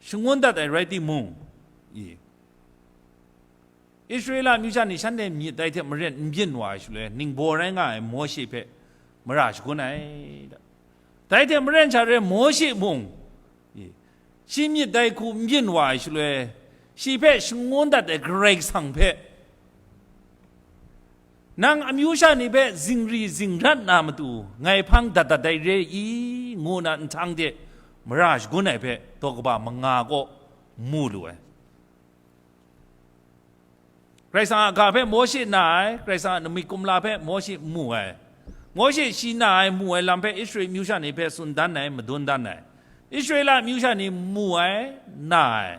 shangun dat ai rai timung, Israela amyu sha ni shanhte myit dai hte maren n byin wa ai shaloi, ningbaw rai nga ai Mawshe hpe mara shagun ai. Dai hte maren sha re Mawshe mung, shi myit dai hku n byin wa ai shaloi, shi hpe shangun dat ai Karai Kasang hpe, nang amyu sha ni hpe zingri zingrat na matu ngai hpang dat dat dai re i, ngu na nhtang de mara shagun ai hpe daw kaba manga kaw mu lu ai. Karai Kasang a ga hpe Mawshe na ai, Karai Kasang a namik kumla hpe Mawshe mu ai. Mawshe shi na ai mu ai lam hpe Israel amyu sha ni hpe tsun dan ai, madun dan ai. Israela amyu sha ni mu ai, na ai.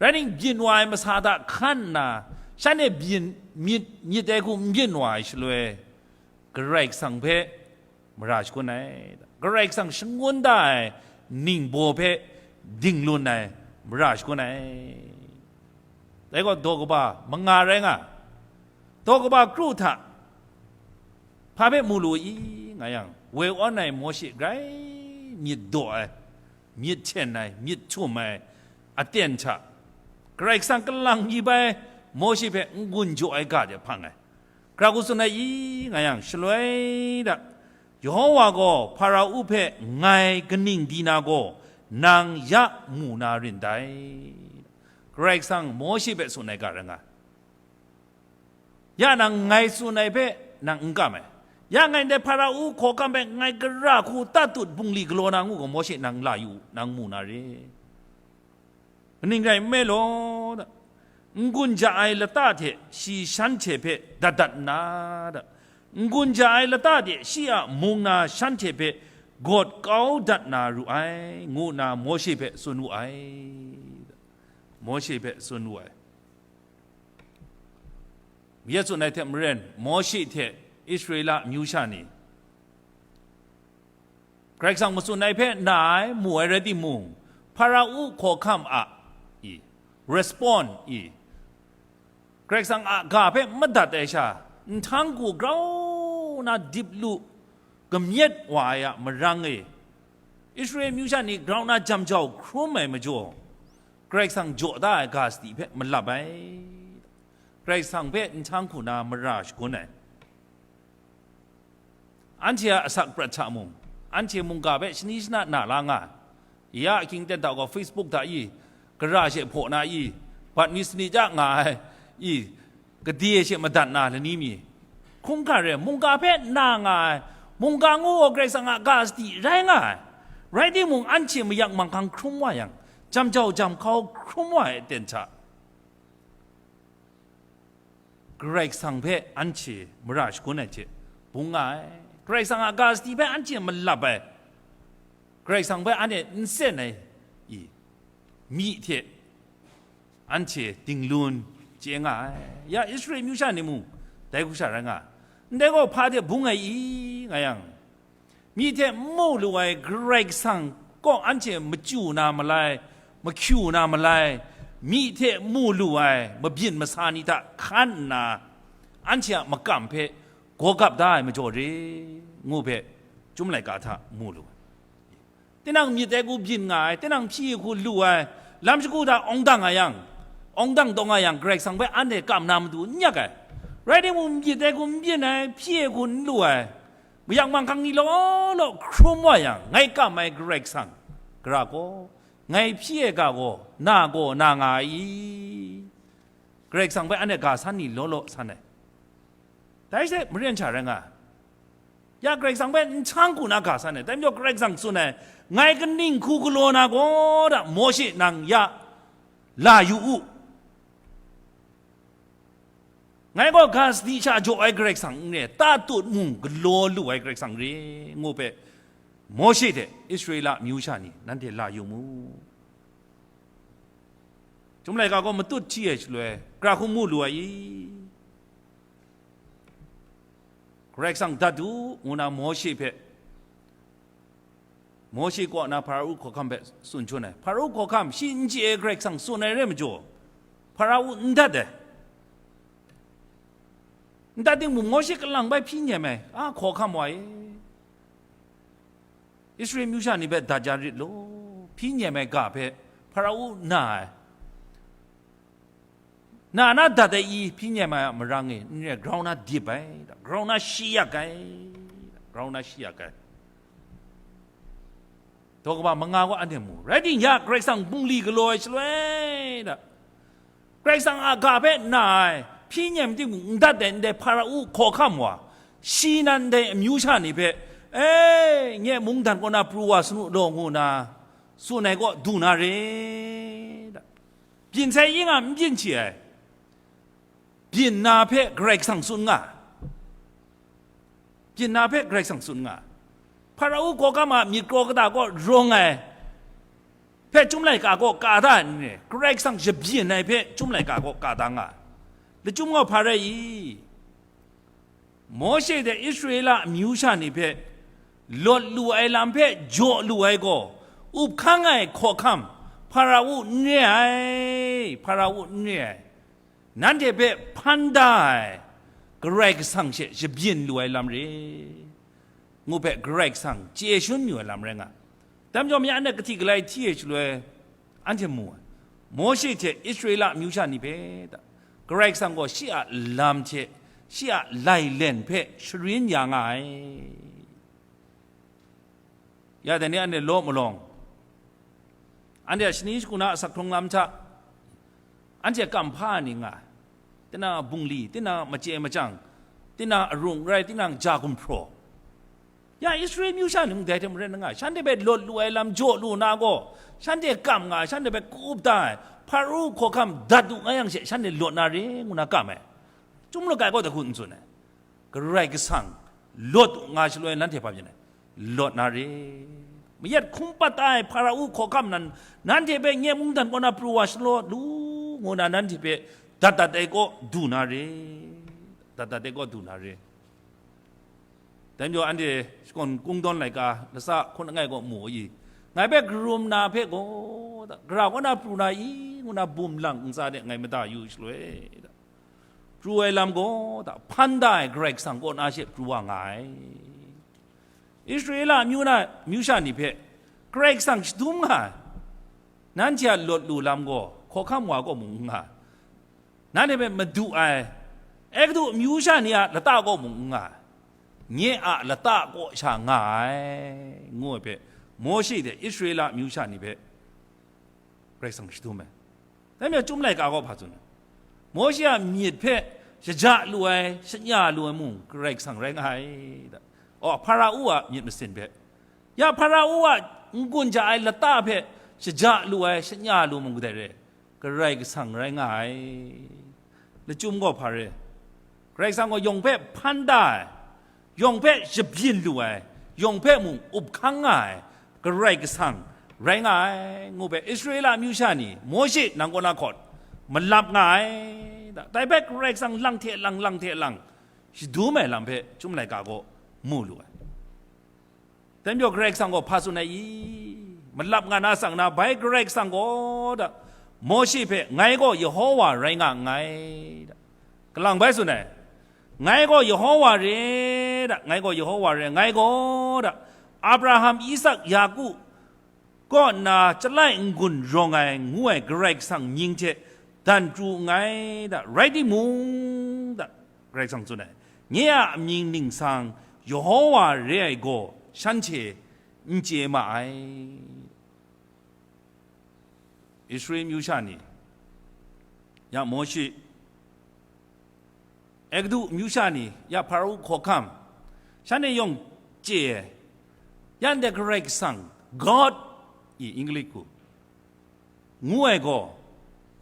Rai ning, byin wa ai masa hta hkan nna, shanhte byin, myit, myit dai hku n byin wa ai shaloi, Karai Kasang hpe mara shagun ai. Karai Kasang shangun da ai ningbaw hpe dinglun ai, mara shagun ai. Dai gaw daw kaba manga rai nga. Daw kaba kru hta hpa hpe mu lu i, nga yang, woi awn ai Mawshe grai myit daw ai, myit hten ai, myit htum ai aten hta, Karai Kasang kalang mi bai Mawshe hpe n-gun jaw ai ga de hpang ai. Gara hku tsun ai i, nga yang, shaloi da, Yehowa gaw Hparau hpe ngai kaning di na gaw nang ya mu na rin dai. Karai Kasang Mawshe hpe tsun ai ga rai nga. Ya nang ngai tsun ai hpe nang n kam ai. Ya ngai ndai Hparau hkawhkam hpe ngai gara hku tatut bungli galaw na ngu gaw, Mawshe nang la yu, nang mu na re. Kaning rai nme law, n-gun ja ai lata hte shi shanhte hpe dat dat nna, n-gun ja ai lata de shi a mung na shanhte hpe gawt kau dat na ru ai, ngu nna Mawshe hpe tsun wu ai. Mawshe hpe tsun wu ai. Yet tsun ai hte maren, Mawshe hte Israela amyu sha ni Karai Kasang matsun ai hpe na ai, mu ai rai timung, Hparau hkawhkam a, i, respond, i, Karai Kasang a ga hpe madat ai sha, nhtang hku grau na dip lu kamyet wa ai a marang e, Israel amyu sha ni grau na jam jau hkrum ai majaw, Karai Kasang jaw da ai ga sadi hpe malap ai. Karai Kasang hpe nhtang hku na mara shagun ai. Anhte a asak prat hta mung, anhte mungga hpe shani shana na la nga ai. Ya ahkying ten hta gaw Facebook hta i, gara she hpaw na i, bat mi sani ja nga ai i, gade she madat na lani mi, hkungga re mungga hpe na nga ai, mungga ngu gaw Karai Kasang a ga sadi rai nga ai. Rai timung, anhte mayak manghkang hkrum wa yang, jam jau jam hkau hkrum wa ai aten hta, Karai Kasang hpe anhte mara shagun ai hte bung nga ai. Karai Kasang a ga sadi hpe anhte malap ai. Karai Kasang hpe anhte n sen ai, i, myi hte anhte dinglun chye nga ai. Ya Israel amyu sha ni mung dai hku sha rai nga ai. Ndai gaw hpa de bung ai i, nga yang, myi hte n mu lu ai Karai Kasang kaw anhte machyu na malai, mahkyu na malai, myi hte mu lu ai mabyin masa ni hta hkan nna, anhte a makam hpe gawgap da ai majaw re, ngu hpe, Chyum laika hta mu lu ai. Tinang myit dai hku byin nga ai, tinang hpyi hku lu ai, lam shagu hta awng dang a yang, awng dang taw nga yang, Karai Kasang hpe anhte kam na matu n yak ai. Rai timung, myit dai hku n byin ai, hpyi hku n lu ai, mayak manghkang ni law law hkrum wa yang, ngai kam ai Karai Kasang, gara gaw, ngai hpyi ai ga gaw, na gaw na nga ai i? Karai Kasang hpe anhte ga san ni law law san ai. Dai hte maren sha rai nga ai. Ya Karai Kasang hpe nhtang hku na ga san ai. Dai majaw Karai Kasang tsun ai, ngai kaning hku galaw na gaw da, Mawshe nang ya la yu u. Ngai gaw ga sadi sha jaw ai Karai Kasang n re, tatut mung galaw lu ai Karai Kasang re, ngu hpe Mawshe hte Israela amyu sha ni nanhte la yu mu. Chyum laika gaw matut hti ai shaloi, gara hku mu lu ai i? Karai Kasang dat u, ngu na Mawshe hpe Mawshe kaw na Hparau hkawhkam hpe tsun shangun ai. Hparau hkawhkam shi n chye ai Karai Kasang tsun ai rai majaw, Hparau n dat ai. N dat timung, Mawshe kalang bai hpyi nyem ai, a, hkawhkam wa e, Israel amyu sha ni hpe dat ya rit law, hpyi nyem ai ga hpe Hparau na ai. Na na dat ai i hpyi nyem ai a marang e, n re ai, grau na dip ai, grau na shi yak ai, grau na shi yak ai. Daw kaba manga gaw anhte mu. Rai timung, ya Karai Kasang bungli galaw ai shaloi da, Karai Kasang a ga hpe na ai, hpyi nyem timung n dat ai ndai Hparau hkawhkam wa, shi nan ndai amyu sha ni hpe, "E, nye mungdan kaw na pru wa sanu law," ngu na tsun ai kaw du na re da. Byin sai yin a n byin chye ai. Byin na hpe Karai Kasang tsun nga ai. Byin na hpe Karai Kasang tsun nga ai. Hparau hkawhkam a myit kraw kata kaw rawng ai hpe chyum laika kaw ka da n re, Karai Kasang shabyin ai hpe chyum laika kaw ka da nga ai. Lachyum gaw hpa rai i? Mawshe hte Israela amyu sha ni hpe lawt lu ai lam hpe jaw lu ai gaw, up hkang ai hkawhkam, Hparau n re ai, Hparau n re ai, nanhte hpe hpan da ai Karai Kasang she shabyin lu ai lam re, ngu hpe Karai Kasang chye shangun yu ai lam rai nga ai. Dai majaw, myak na kahti galai hti ai shaloi, anhte mu ai, Mawshe hte Israela amyu sha ni hpe da, Karai Kasang gaw shi a lam hte, shi a lailen hpe sharin ya nga ai. Ya dai ni anhte law malawng, anhte a shani shagu na a asak hkrung lam hta, anhte a kam hpa ni nga ai. Tinang a bungli, tinang a machye machyang, tinang a arung rai, tinang a ja gumhpraw. Ya Israel amyu sha ni mung dai hte maren n nga ai. Shanhte hpe lawt lu ai lam jaw lu na gaw, shanhte kam nga ai, shanhte hpe kup da ai, Hparau hkawhkam dat du nga yang she, shanhte lawt na re, ngu na kam ai. Chyum laika kaw da hku n tsun ai. Karai Kasang lawt nga shaloi, nanhte hpa byin ai, lawt na re. Mayat hkum pat ai Hparau hkawhkam nan, nanhte hpe nye mungdan kaw na pru wa sanu law, ngu na nanhte hpe dat dat ai kaw du na re. Dat dat ai kaw du na re. Dai majaw, anhte shakawn kungdawn laika lasa hkun langai gaw mu i, ngai hpe karum na hpe gaw da, gara kaw na pru na i, ngu na bum lang ntsa de ngai mada yu shaloi da, pru ai lam gaw da, hpan da ai Karai Kasang kaw na she pru wa nga ai. Israela amyu na, amyu sha ni hpe Karai Kasang shadum nga ai. Nanhte a lawt lu lam gaw hkawhkam wa kaw mung n nga ai. Nanhte hpe madu ai, Egutu amyu sha ni a lata kaw mung n nga ai, nye a lata kaw sha nga ai, ngu ai hpe, Mawshe hte Israela amyu sha ni hpe Karai Kasang shadum ai. Dai majaw, Chyum laika gaw hpa tsun ai? Mawshe a myit hpe shaja lu ai, shanya lu ai mung Karai Kasang rai nga ai da. Aw, Hparau a myit masin hpe, ya Hparau a n-gun ja ai lata hpe shaja lu ai, shanya lu mung kadai re? Karai Kasang rai nga ai. Lachyum gaw hpa re? Karai Kasang gaw yawng hpe hpan da ai, yawng hpe shabyin lu ai, yawng hpe mung up hkang nga ai Karai Kasang rai nga ai, ngu hpe Israela amyu sha ni Mawshe nang kaw na hkawt malap nga ai. Dai hpe Karai Kasang lang hte lang, lang hte lang shadum ai lam hpe Chyum laika gaw mu lu ai. Dai majaw, Karai Kasang gaw hpa tsun ai i? Malap nga na sang na, bai Karai Kasang gaw da, Mawshe hpe, "Ngai gaw Yehowa rai nga nngai," da. Kalang bai tsun ai, "Ngai gaw Yehowa re," da, "Ngai gaw Yehowa re, ngai gaw," da, "Abraham, Isak, Yaku kaw nna chyalai n-gun rawng ai, ngu ai Karai Kasang mying hte dan pru nngai," da, rai timung, da, Karai Kasang tsun ai, "Nye a amying ningsang Yehowa re ai gaw shanhte n chye ma ai." Israel amyu sha ni, ya Mawshe, Egutu amyu sha ni, ya Hparau hkawhkam, shanhte yawng chye ai, ya ndai Karai Kasang, God i English hku, ngu ai gaw,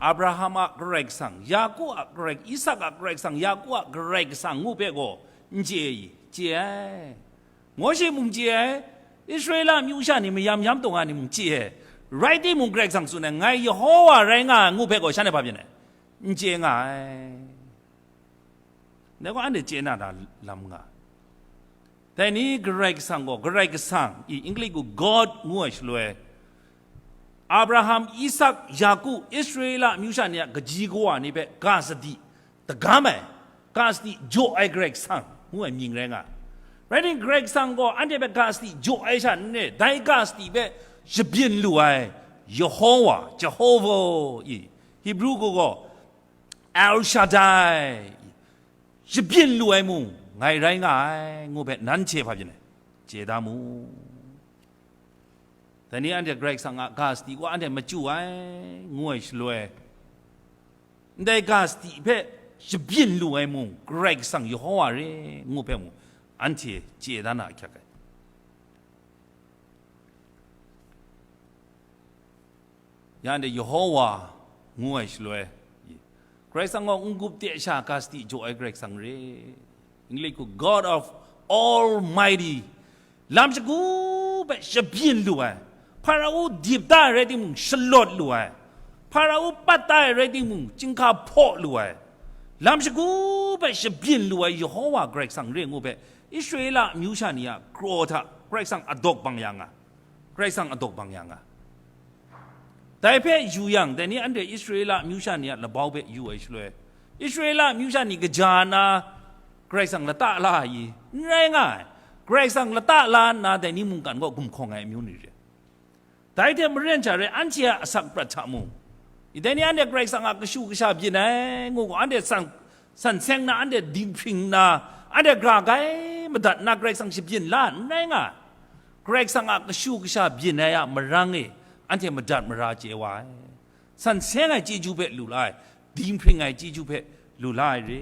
Abraham a Karai Kasang, Yaku a Karai, Isak a Karai Kasang, Yaku a Karai Kasang ngu hpe gaw n chye ai i? Chye ai. Mawshe mung chye ai, Israela amyu sha ni mayam yam taw nga ni mung chye ai. Rai timung, Karai Kasang tsun ai, "Ngai Yehowa rai nga ai," ngu hpe gaw shanhte hpa byin ai? N chye nga ai. Dai gaw anhte chye na da lam nga. Dai ni Karai Kasang gaw, Karai Kasang i English gaw God ngu ai shaloi, Abraham, Isak, Yaku, Israela amyu sha ni a kaji kawa ni hpe ga sadi tagam ai, ga sadi jaw ai Karai Kasang ngu ai mying rai nga ai. Rai timung, Karai Kasang gaw anhte hpe ga sadi jaw ai sha n re, dai ga sadi hpe shabyin lu ai Yehowa, Jehovah i Hebrew gaw gaw El Shaddai, shabyin lu ai mung ngai rai nga ai, ngu hpe nanhte hpa byin ai, chye da mu. Dai ni anhte Karai Kasang a ga sadi gaw anhte machyu ai, ngu ai shaloi, ndai ga sadi hpe shabyin lu ai mung, Karai Kasang Yehowa re, ngu hpe mung, anhte chye da na ahkyak ai. Ya anhte Yehowa ngu ai shaloi, Karai Kasang gaw n-gup de sha ga sadi jaw ai Karai Kasang re. English gaw God of Almighty. Lam shagu hpe shabyin lu ai. Hparau dip da ai rai timung, shalawt lu ai. Hparau pat da ai rai timung, chyinghka hpaw lu ai. Lam shagu hpe shabyin lu ai Yehowa Karai Kasang re ngu hpe, Israela amyu sha ni a kraw hta Karai Kasang adawk bang ya nga. Karai Kasang adawk bang ya nga. Dai hpe yu yang, dai ni anhte Israela amyu sha ni a labau hpe yu ai shaloi, Israela amyu sha ni kaja na Karai Kasang lata la ai i? N rai nga ai. Karai Kasang lata la nna dai ni mungkan gaw gumhkawng ai amyu ni re. Dai hte maren sha re, anhte a asak prat hta mung, i dai ni anhte Karai Kasang a kashu kasha byin ai, ngu gaw, anhte san, san seng na, anhte dinghpring nna, anhte gra gai madat nna Karai Kasang shabyin la n rai nga ai. Karai Kasang a kashu kasha byin ai a marang e, anhte madat mara chye wa ai. San seng ai chyeju hpe lu la ai, dinghpring ai chyeju hpe lu la ai re.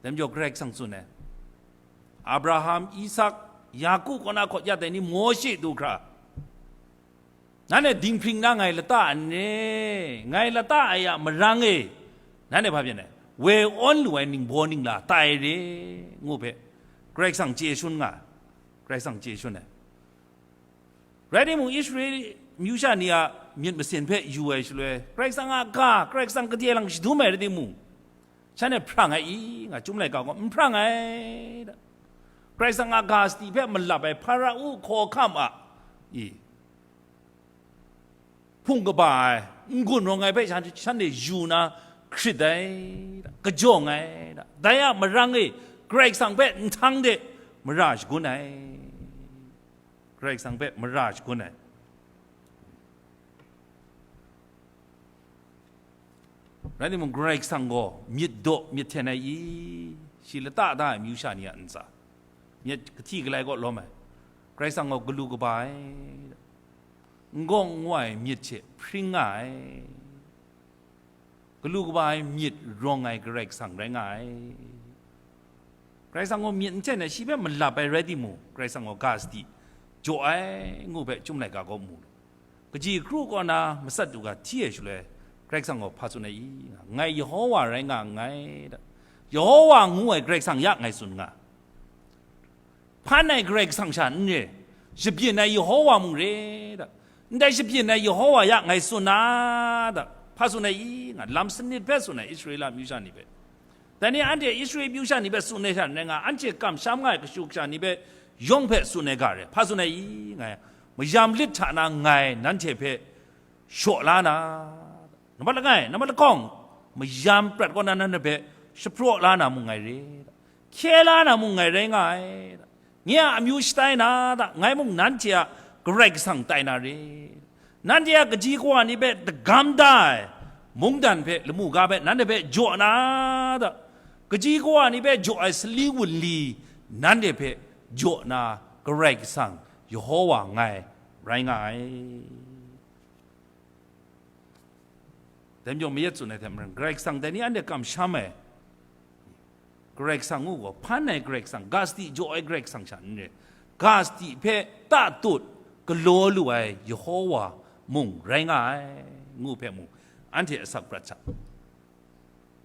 Dai majaw Karai Kasang tsun ai, Abraham, Isak, Yaku kaw na hkawt ya dai ni, Mawshe du hkra, nanhte dinghpring na ngai lata ai n re, ngai lata ai a marang e, nanhte hpa byin ai, woi awn lu ai ningbaw ningla tai re, ngu hpe Karai Kasang chye shun nga ai. Karai Kasang chye shun ai. Rai timung, Israel amyu sha ni a myit masin hpe yu ai shaloi, Karai Kasang a ga, Karai Kasang gade lang shadum ai rai timung, shanhte hprang ai i? Nga, Chyum laika gaw n hprang ai da. Karai Kasang a ga sadi hpe malap ai Hparau hkawhkam a i, hpung kaba ai, n-gun rawng ai hpe shan-, shanhte yu na hkrit ai da, kajawng ai da. Dai a marang e, Karai Kasang hpe nhtang de mara shagun ai. Karai Kasang hpe mara shagun ai. Rai timung, Karai Kasang gaw myit daw myit hten ai i? Shi lata da ai amyu sha ni a ntsa, myit kahti galai kaw lawm ai. Karai Kasang gaw galu kaba ai, n-gawng n-wa ai myit hte hpring nga ai. Galu kaba ai myit rawng ai Karai Kasang rai nga ai. Karai Kasang gaw myit n hten ai, shi hpe malap ai rai timung, Karai Kasang gaw ga sadi jaw ai, ngu hpe Chyum laika gaw mu lu. Kaji kru kaw na matsat du ga hti ai shaloi, Karai Kasang gaw hpa tsun ai i? Ngai Yehowa rai nga nngai da. Yehowa ngu ai Karai Kasang ya ngai tsun nga. Hpan ai Karai Kasang sha n re, shabyin ai Yehowa mung re da. Ndai shabyin ai Yehowa ya ngai tsun na da, hpa tsun ai i? Nga, lam sanit hpe tsun ai, Israela amyu sha ni hpe. Dai ni anhte Israela amyu sha ni hpe tsun ai sha n rai nga, anhte kamsham nga ai kashu kasha ni hpe yawng hpe tsun ai ga re, hpa tsun ai i? Nga, mayam lit hta na ngai nanhte hpe shaw la na, nambat langai, nambat lakawng, mayam prat kaw na nanhte hpe shapraw la na mung ngai re, hkye la na mung ngai rai nga ai. Nye a amyu shatai na da, ngai mung nanhte a Karai Kasang tai na re. Nanhte a kaji kawa ni hpe dagam da ai mungdan hpe lamu ga hpe nanhte hpe jaw na da, kaji kawa ni hpe jaw ai sali wunli nanhte hpe jaw na Karai Kasang Yehowa ngai rai nga ai. Dai majaw mayat tsun ai hte maren, Karai Kasang dai ni anhte kamsham ai Karai Kasang u gaw, hpan ai Karai Kasang, ga sadi jaw ai Karai Kasang sha n re, ga sadi hpe tatut galaw lu ai Yehowa mung rai nga ai, ngu hpe mung, anhte asak prat hta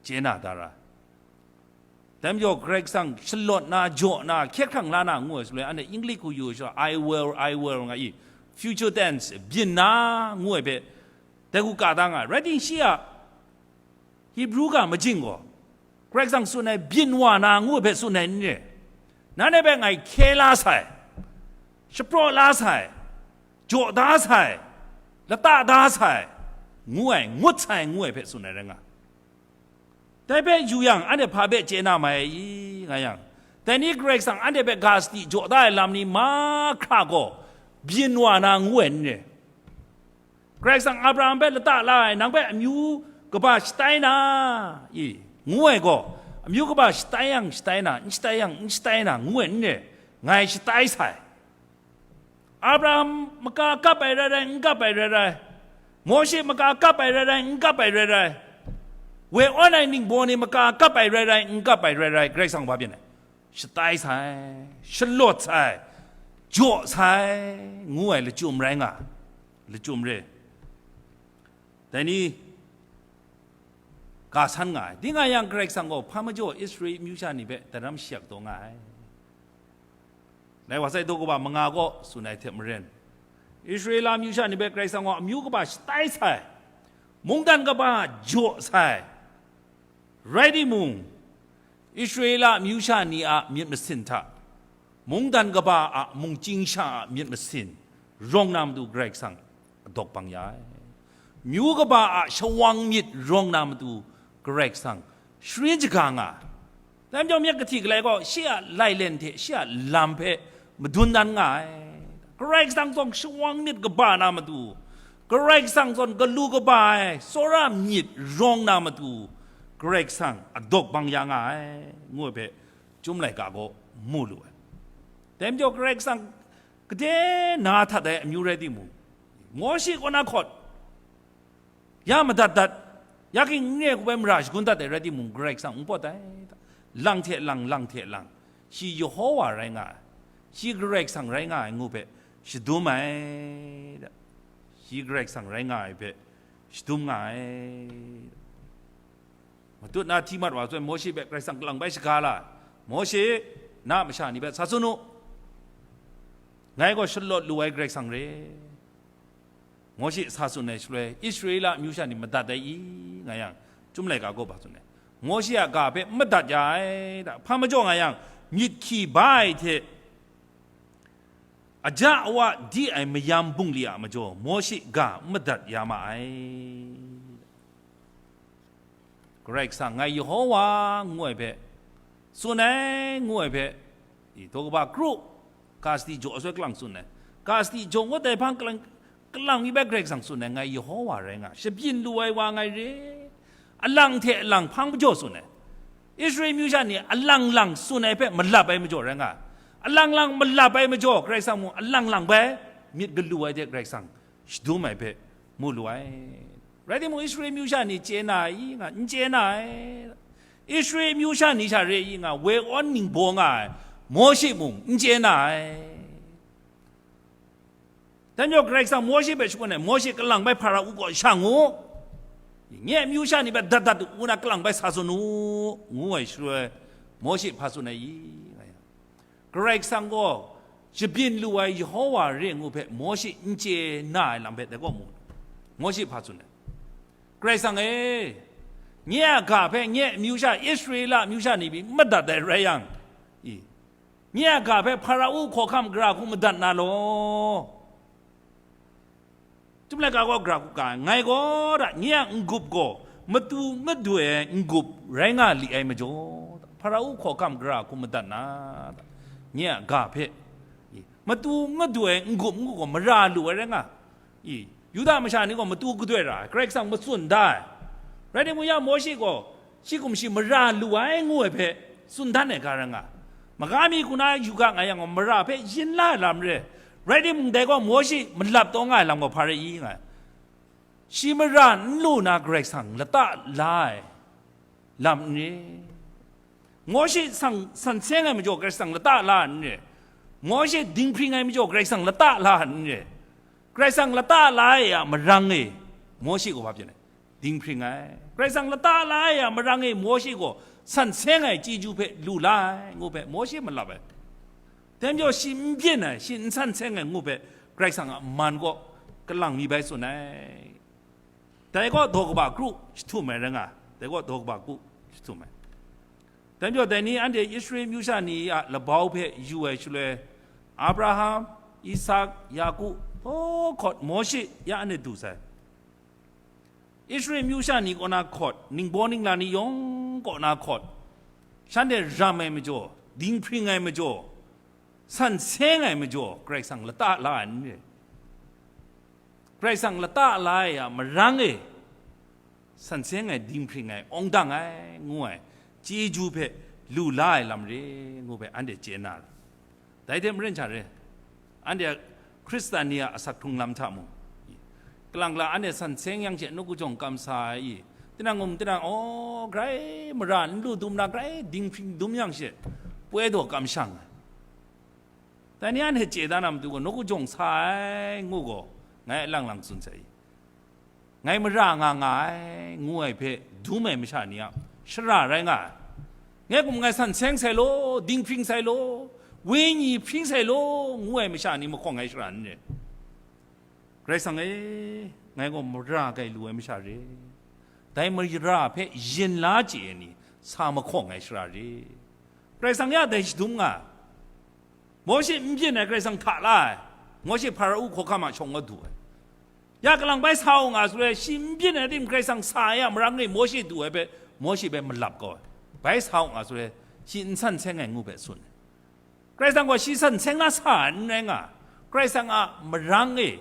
chye na da ra. Dai majaw Karai Kasang shalawt na, jaw na, hkye hkrang la na ngu ai shaloi, anhte English hku yu ai shaloi, "I will, I will," nga i, future tense, byin na, ngu ai hpe, dai hku ka da nga ai. Rai timung, shi a Hebrew ga majing gaw, Karai Kasang tsun ai, "Byin wa na," ngu ai hpe tsun ai n re. Nanhte hpe ngai hkye la sai, shapraw la sai, jaw da sai, lata da sai, ngu ai, ngut sai, ngu ai hpe tsun ai rai nga. Dai hpe yu yang, anhte hpa hpe chye na mai i, nga yang, dai ni Karai Kasang anhte hpe ga sadi jaw da ai lam ni mahkra gaw byin wa na ngu ai n re. Karai Kasang Abraham hpe lata la ai, nang hpe amyu kaba shatai na, i, ngu ai gaw, amyu kaba shatai yang shatai na, n shatai yang n shatai na, ngu ai n re, ngai shatai sai. Abraham maka kap ai rai rai, n kap ai rai rai, Mawshe maka kap ai rai rai, n kap ai rai rai, woi awn ai ningbaw ni maka kap ai rai rai, n kap ai rai rai, Karai Kasang hpa byin ai, shatai sai, shalawt sai, jaw sai, ngu ai lachyum rai nga, lachyum re. Dai ni ga san nga ai. Di nga yang Karai Kasang gaw hpa majaw Israel amyu sha ni hpe daram shayak taw nga ai. Lai wa sai daw kaba manga gaw tsun ai hte maren, Israela amyu sha ni hpe Karai Kasang gaw amyu kaba shatai sai, mungdan kaba jaw sai, rai timung, Israela amyu sha ni a myit masin hta, mungdan kaba a mungchying sha a myit masin rawng na matu Karai Kasang adawk bang ya ai. Myu kaba a shawang myit rawng na matu Karai Kasang sharin shaga nga ai. Dai majaw myit kahti galai gaw shi a lailen hte shi a lam hpe madun dan nga ai. Karai Kasang zawn shawang myit kaba na matu, Karai Kasang zawn galu kaba ai tsawra myit rawng na matu, Karai Kasang adawk bang ya nga ai, ngu ai hpe Chyum laika gaw mu lu ai. Dai majaw Karai Kasang gade na htat ai amyu rai timung, Mawshe kaw na hkawt ya madat dat, ya king n re hku bai mara shagun dat ai rai timung, Karai Kasang n pawt ai. Lang hte lang, lang hte lang, shi Yehowa rai nga ai, shi Karai Kasang rai nga ai ngu hpe shadum ai, shi Karai Kasang rai nga ai hpe shadum nga ai. Matut na hti mat wa zawn Mawshe hpe Karai Kasang kalang bai shaga la ai. Mawshe, na masha ni hpe sa tsun u, ngai gaw shalawt lu ai Karai Kasang re. Mawshe sa tsun ai shaloi, Israela amyu sha ni madat ai i, nga yang, Chyum laika gaw hpa tsun ai? Mawshe a ga hpe n madat ya ai, da, hpa majaw nga yang, myit hkyi ba ai hte aja awa di ai mayam bungli a majaw, Mawshe ga n madat ya ma ai. Karai Kasang, ngai Yehowa ngu ai hpe, tsun ai ngu ai hpe, i, daw kaba kru, ga sadi jaw asoi kalang tsun ai. Ga sadi jaw ngut ai hpang kalang, kalang mi bai Karai Kasang tsun ai, ngai Yehowa rai nga, shabyin lu ai wa ngai re. Alang hte alang hpang majaw tsun ai. Israel myu sha ni alang lang tsun ai hpe malap ai majaw rai nga, alang lang malap ai majaw Karai Kasang mung alang lang bai myit galu ai hte Karai Kasang shadum ai hpe mu lu ai. Rai timung, Israel myu sha ni chye na ai i nga, n chye na ai. Israel myu sha ni sha re i nga, woi awn ningbaw nga ai Mawshe mung n chye na ai. Dai majaw Karai Kasang Mawshe hpe shangun ai, Mawshe, kalang bai Hpara-u kaw shang u, nye myu sha ni hpe dat dat u na kalang bai sa tsun u, ngu ai shaloi, Mawshe hpa tsun ai i nga yang, Karai Kasang gaw shabyin lu ai Yehowa re ngu hpe Mawshe n chye na ai lam hpe dai gaw mu. Mawshe hpa tsun ai? Karai Kasang e, nye a ga hpe nye myu sha, Israela myu sha ni pyi madat ai rai yang, i, nye a ga hpe Hpara-u hkawhkam gara hku madat na law. Chyum laika gaw gara hku ga ai, ngai gaw da, nye a n-gup gaw matu madoi ai n-gup rai nga li ai majaw, Hpara-u hkawhkam gara hku madat na, nye a ga hpe, i, matu madoi ai n-gup ngu gaw mara lu ai rai nga, i, Yuda masha ni gaw matu gadoi ra ai, Karai Kasang matsun da ai. Rai timung, ya Mawshe gaw shi hkum shi mara lu ai ngu ai hpe tsun dan ai ga rai nga, maga mi hku na yu ga nga yang gaw, mara hpe yin la ai lam re. Rai timung, dai gaw Mawshe malap taw nga ai lam gaw hpa rai i nga, shi mara n lu na Karai Kasang lata la ai lam n re. Mawshe sang san seng ai majaw Karai Kasang lata la ai n re. Mawshe dinghpring ai majaw Karai Kasang lata la ai n re. Karai Kasang lata la ai a marang e, Mawshe gaw hpa byin ai? Dinghpring ai. Karai Kasang lata la ai a marang e, Mawshe gaw san seng ai chyeju hpe lu la ai ngu hpe Mawshe malap ai. Dai majaw shi n byin ai, shi n san seng ai ngu hpe Karai Kasang a man gaw kalang mi bai tsun ai. Dai gaw daw kaba kru jahtum ai rai nga, dai gaw daw kaba kru jahtum ai. Dai majaw, dai ni anhte Israel amyu sha ni a labau hpe yu ai shaloi, Abraham, Isak, Yaku, hpaw hkawt Mawshe ya anhte du sai. Israel amyu sha ni kaw na hkawt, ningbaw ningla ni yawng kaw na hkawt, shanhte ram ai majaw, dinghpring ai majaw, san seng ai majaw, Karai Kasang lata la ai n re. Karai Kasang lata la ai a marang e, san seng ai, dinghpring ai, awng dang ai, ngu ai, chyeju hpe lu la ai lam re, ngu hpe anhte chye na ra. Dai hte maren sha re, anhte a Hkristan ni a asak hkrung lam hta mung, kalang la anhte san seng yang hte nawku jawng kam sa ai i, tinang um tinang, aw, grai mara n lu dum na, grai dinghpring dum yang she, poi daw kamshang ai. Dai ni anhte chye da na matu gaw, nawku jawng sa ai ngu gaw, ngai alang lang tsun sai i, ngai mara nga nga ai, ngu ai hpe dum ai masha ni a shara rai nga ai. Ngai kum ngai san seng sai law, dinghpring sai law, wenyi hpring sai law, ngu ai masha ni mahkawng ai shara n re. Karai Kasang e, ngai gaw mara gai lu ai masha re. Dai mara hpe yin la chye ai ni, sa mahkawng ai shara re. Karai Kasang ya dai shadum nga. Mawshe n byin ai Karai Kasang hta la ai. Mawshe Hparao hkawhkam a shawng wa du ai. Ya kalang bai sa u nga shaloi, shi n byin ai tim Karai Kasang sa ai a marang e Mawshe du ai hpe, Mawshe hpe malap kau ai. Bai sa u nga shaloi, shi n san seng ai ngu hpe tsun ai. Karai Kasang gaw shi san seng na sa ai n rai nga. Karai Kasang a marang e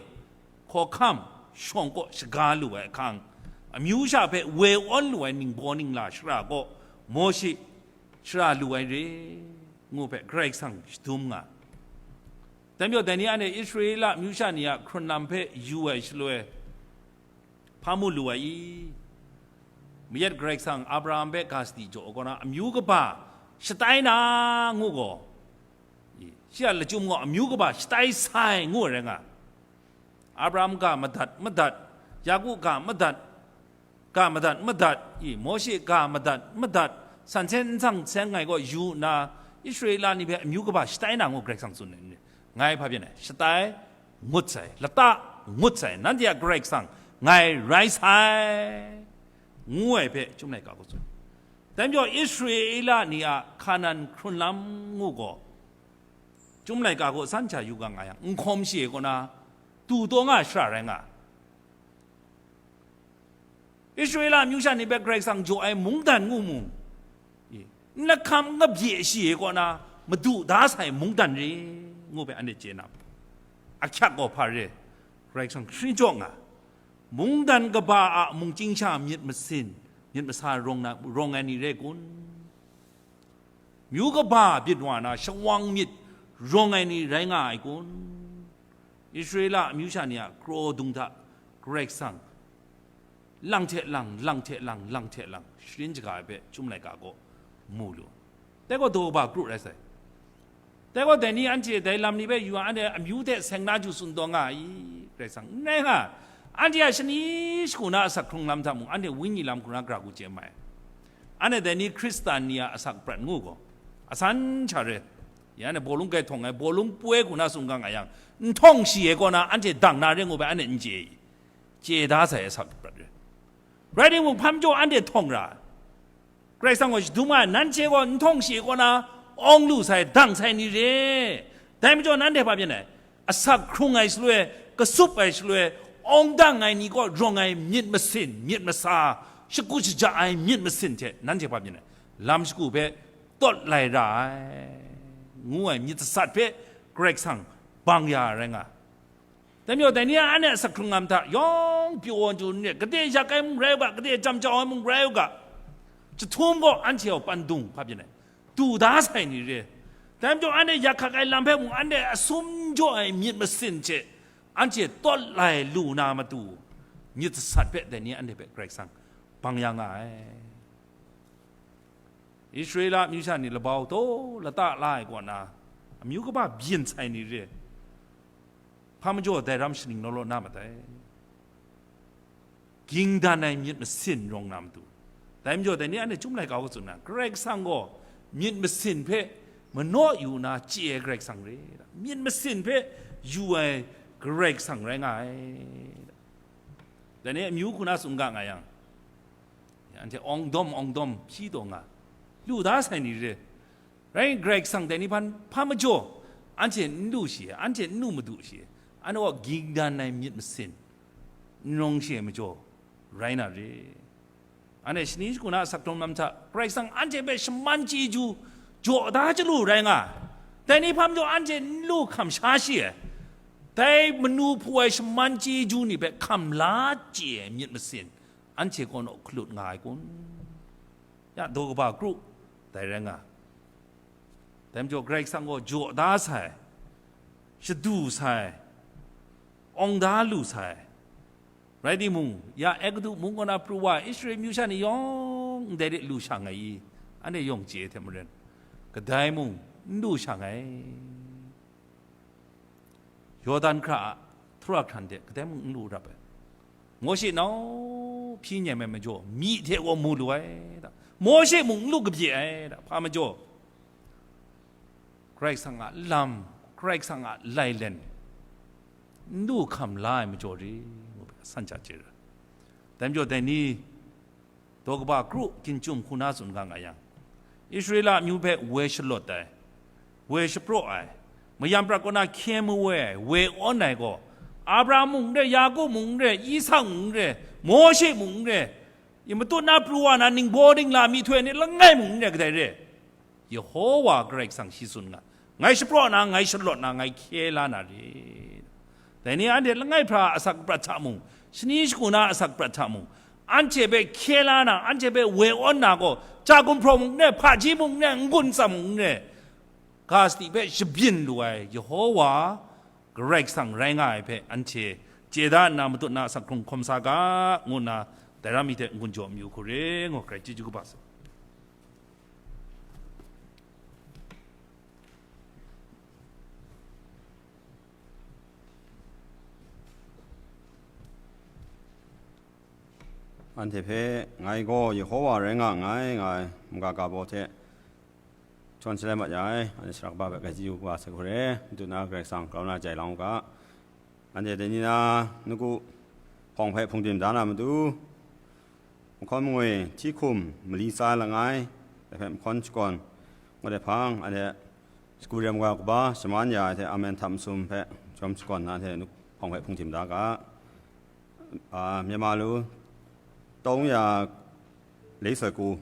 hkawhkam shawng kaw shaga lu ai ahkang, amyu sha hpe woi awn lu ai ningbaw ningla shara kaw Mawshe shara lu ai re, ngu hpe Karai Kasang shadum nga. Dai majaw, dai ni anhte Israela amyu sha ni a hkrun lam hpe yu ai shaloi, hpa mu lu ai i? Mayat Karai Kasang Abraham hpe ga sadi jaw ai kaw na, amyu kaba shatai na, ngu gaw, i, shi a lachyum gaw amyu kaba shatai sai, ngu ai rai nga. Abraham ga madat madat, Yaku ga madat, ga madat madat, i, Mawshe ga madat madat, san seng n san seng ai gaw yu nna, Israela ni hpe amyu kaba shatai na, ngu Karai Kasang tsun ai. Ngai hpa byin ai, shatai ngut sai, lata ngut sai, nanhte a Karai Kasang ngai rai sai, ngu ai hpe Chyum Laika gaw tsun. Dai majaw, Israela ni a Hkanan hkrun lam ngu gaw, Chyum Laika gaw san hta yu ga nga yang, n hkawm shi ai kaw na, du taw nga ai shara rai nga. Israela amyu sha ni hpe Karai Kasang jaw ai mungdan ngu mu, i, n lahkam n kabye shi ai kaw na, madu da sai mungdan re, ngu hpe anhte chye na, ahkyak gaw hpa re, Karai Kasang sharin jaw nga, mungdan kaba a mungchying sha myit masin, myit masa rawng na, rawng ai ni re kun? Myu kaba byin wa na shawang myit rawng ai ni rai nga ai kun? Israela amyu sha ni a kraw dung hta Karai Kasang lang hte lang, lang hte lang, lang hte lang, sharin shaga ai hpe Chyum Laika gaw mu lu. Dai gaw daw ba kru rai sai. Dai gaw, dai ni anhte dai lam ni hpe yu ai, anhte amyu hte seng na ju tsun taw nga ai, Karai Kasang n rai nga. Anhte a shani shagu na asak hkrung lam hta mung, anhte wenyi lam hkru na gara hku chye mai. Anhte dai ni Hkristan ni a asak prat ngu gaw, asan hta re. Ya, anhte bawlung grai htawng ai, bawlung poi hku na tsun ga nga yang, n htawng shi ai kaw na anhte dang na re ngu bai, anhte n chye i? Chye da sai asak prat re. Rai timung, hpa majaw anhte htawng ra ai. Karai Kasang gaw shadum ai, nanhte gaw n htawng shi kaw na awng lu sai, dang sai ni re. Dai majaw nanhte hpa byin ai? Asak hkrung ai shaloi, kasup ai shaloi, awng dang ai ni kaw rawng ai myit masin, myit masa, shagu shaja ai myit masin hte nanhte hpa byin ai? Lam shagu hpe tawt lai ra ai, ngu ai myit gasat hpe Karai Kasang bang ya ai rai nga ai. Dai majaw, dai ni a anhte asak hkrung lam hta yawng pyaw ai matu n re, gade yak ai mung rai u ga, gade jam jau ai mung rai u ga, jahtum gaw anhte a pandung hpa byin ai, du da sai ni re. Dai majaw, anhte yak hkak ai lam hpe mung, anhte asum jaw ai myit masin hte anhte tawt lai lu na matu, myit gasat hpe dai ni anhte hpe Karai Kasang bang ya nga ai. Israela amyu sha ni labau taw lata la ai kaw na, amyu kaba byin sai ni re, hpa majaw dai ram shaning naw law na mat ai. Ging dan ai myit masin rawng na matu, dai majaw dai ni anhte Chyum Laika hku tsun na, Karai Kasang gaw myit masin hpe manaw yu na chye ai Karai Kasang re, myit masin hpe yu ai Karai Kasang rai nga ai. Dai ni amyu hku na tsun ga nga yang, anhte awng dawm awng dawm hpyi taw nga, lu da sai ni re. Rai, Karai Kasang dai ni hpan hpa majaw, anhte n lu shi, anhte n lu madu shi, anhte gaw ging dan ai myit masin, n rawng shi ai majaw rai na re. Anhte shani shagu na asak hkrung lam hta Karai Kasang anhte hpe shaman chyeju jaw da chyalu rai nga ai. Dai ni hpa majaw anhte n lu hkam sha shi ai. Dai manu hpu ai shaman chyeju ni hpe hkam la chye ai myit masin, anhte kaw naw hkalut nga ai kun? Ya, daw kaba kru, dai rai nga. Dai majaw Karai Kasang gaw jaw da sai, shadu sai, awng da lu sai. Rai timung, ya Egutu mung kaw na pru wa ai Israel amyu sha ni yawng ndai de lu shang ai i? Anhte yawng chye ai hte maren, kadai mung n lu shang ai. Yawdan hkra a htura hkran de kadai mung n lu rap ai. Mawshe nau hpyi nem ai majaw, myi hte gaw mu lu ai da. Mawshe mung n lu kabye ai da. Hpa majaw? Karai Kasang a lam, Karai Kasang a lailen, n lu hkam la ai majaw re, ngu hpe san hta chye ra. Dai majaw, dai ni, daw kaba kru, ginchyum hku na tsun ga nga yang, Israela amyu hpe woi shalawt ai, woi shapraw ai, mayam prat kaw na hkye mawoi ai, woi awn ai gaw, Abraham mung n re, Yaku mung n re, Isak mung n re, Mawshe mung n re, i matut na pru wa na ningbaw ningla myihtoi ni langai mung n re, kadai re? Yehowa Karai Kasang shi tsun nga, ngai shapraw na, ngai shalawt na, ngai hkye la na re. Dai ni anhte langai hpra asak prat hta mung, shani shagu na asak prat hta mung, anhte hpe hkye la na, anhte hpe woi awn na gaw, ja gumhpraw mung n re, hpaji mung n re, n-gun tsam mung n re, ga sadi hpe shabyin lu ai Yehowa Karai Kasang rai nga ai hpe anhte chye da nna, matut na asak hkrung hkawm sa ga, ngu nna dai ra mi hte n-gun jaw mayu hku re, ngu hkrai chyeju kaba sa. Anhte hpe, ngai gaw Yehowa rai nga nngai, nga ai, mungga ga baw hte htawn shalai mat ya ai, anhte sara kaba hpe grai chyeju kaba sai hku re, matut na Karai Kasang grau na jai lang u ga. Anhte dai ni na nawku hpawng hpe hpungdim da na matu, mahkawn mangwi, hti hkum, mali tsa langai, dai hpe mahkawn shakawn, ngut ai hpang, anhte shagu rem wa kaba, shaman ya ai hte amen htam masum hpe jawm shakawn na, anhte nawku hpawng hpe hpungdim da ga. A, Myanmar lu, tawng ya, lei soi ku.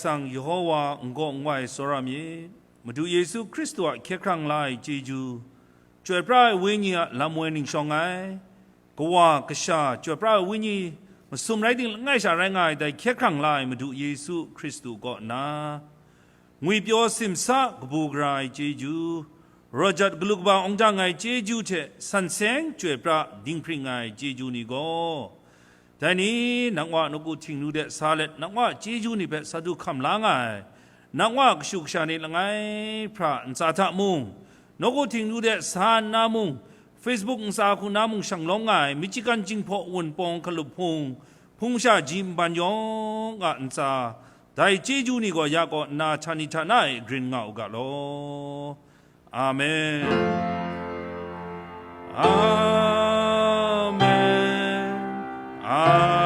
Sang Yehowa n-gaw n-wai tsawra myit. Madu Yesu Hkristu a hkye hkrang la ai chyeju, chyoi pra ai Wenyi a lam woi ning shawng ai, Kawa Kasha, chyoi pra ai Wenyi masum rai ting langai sha rai nga ai dai hkye hkrang la ai Madu Yesu Hkristu kaw nna, ngwipyaw simsa kabu gara ai chyeju, rawt jat galu kaba awng jang ai chyeju hte san seng chyoi pra dinghpring ai chyeju ni gaw, dai ni, nang Wa nawku Htingnu de sa let, nang Wa chyeju ni hpe sa du hkam la nga ai, nang Wa kashu kasha ni langai hpra ntsa hta mung, nawku Htingnu de sa nna mung, Facebook ntsa hku na mung shanglawm nga ai, Michigan Jinghpaw Wunpawng hkalup hpung, hpung sha ji nban yawng a ntsa, dai chyeju ni gaw ya kaw nna hta ni hta na e grin nga u ga law. Amen. Amen. Amen.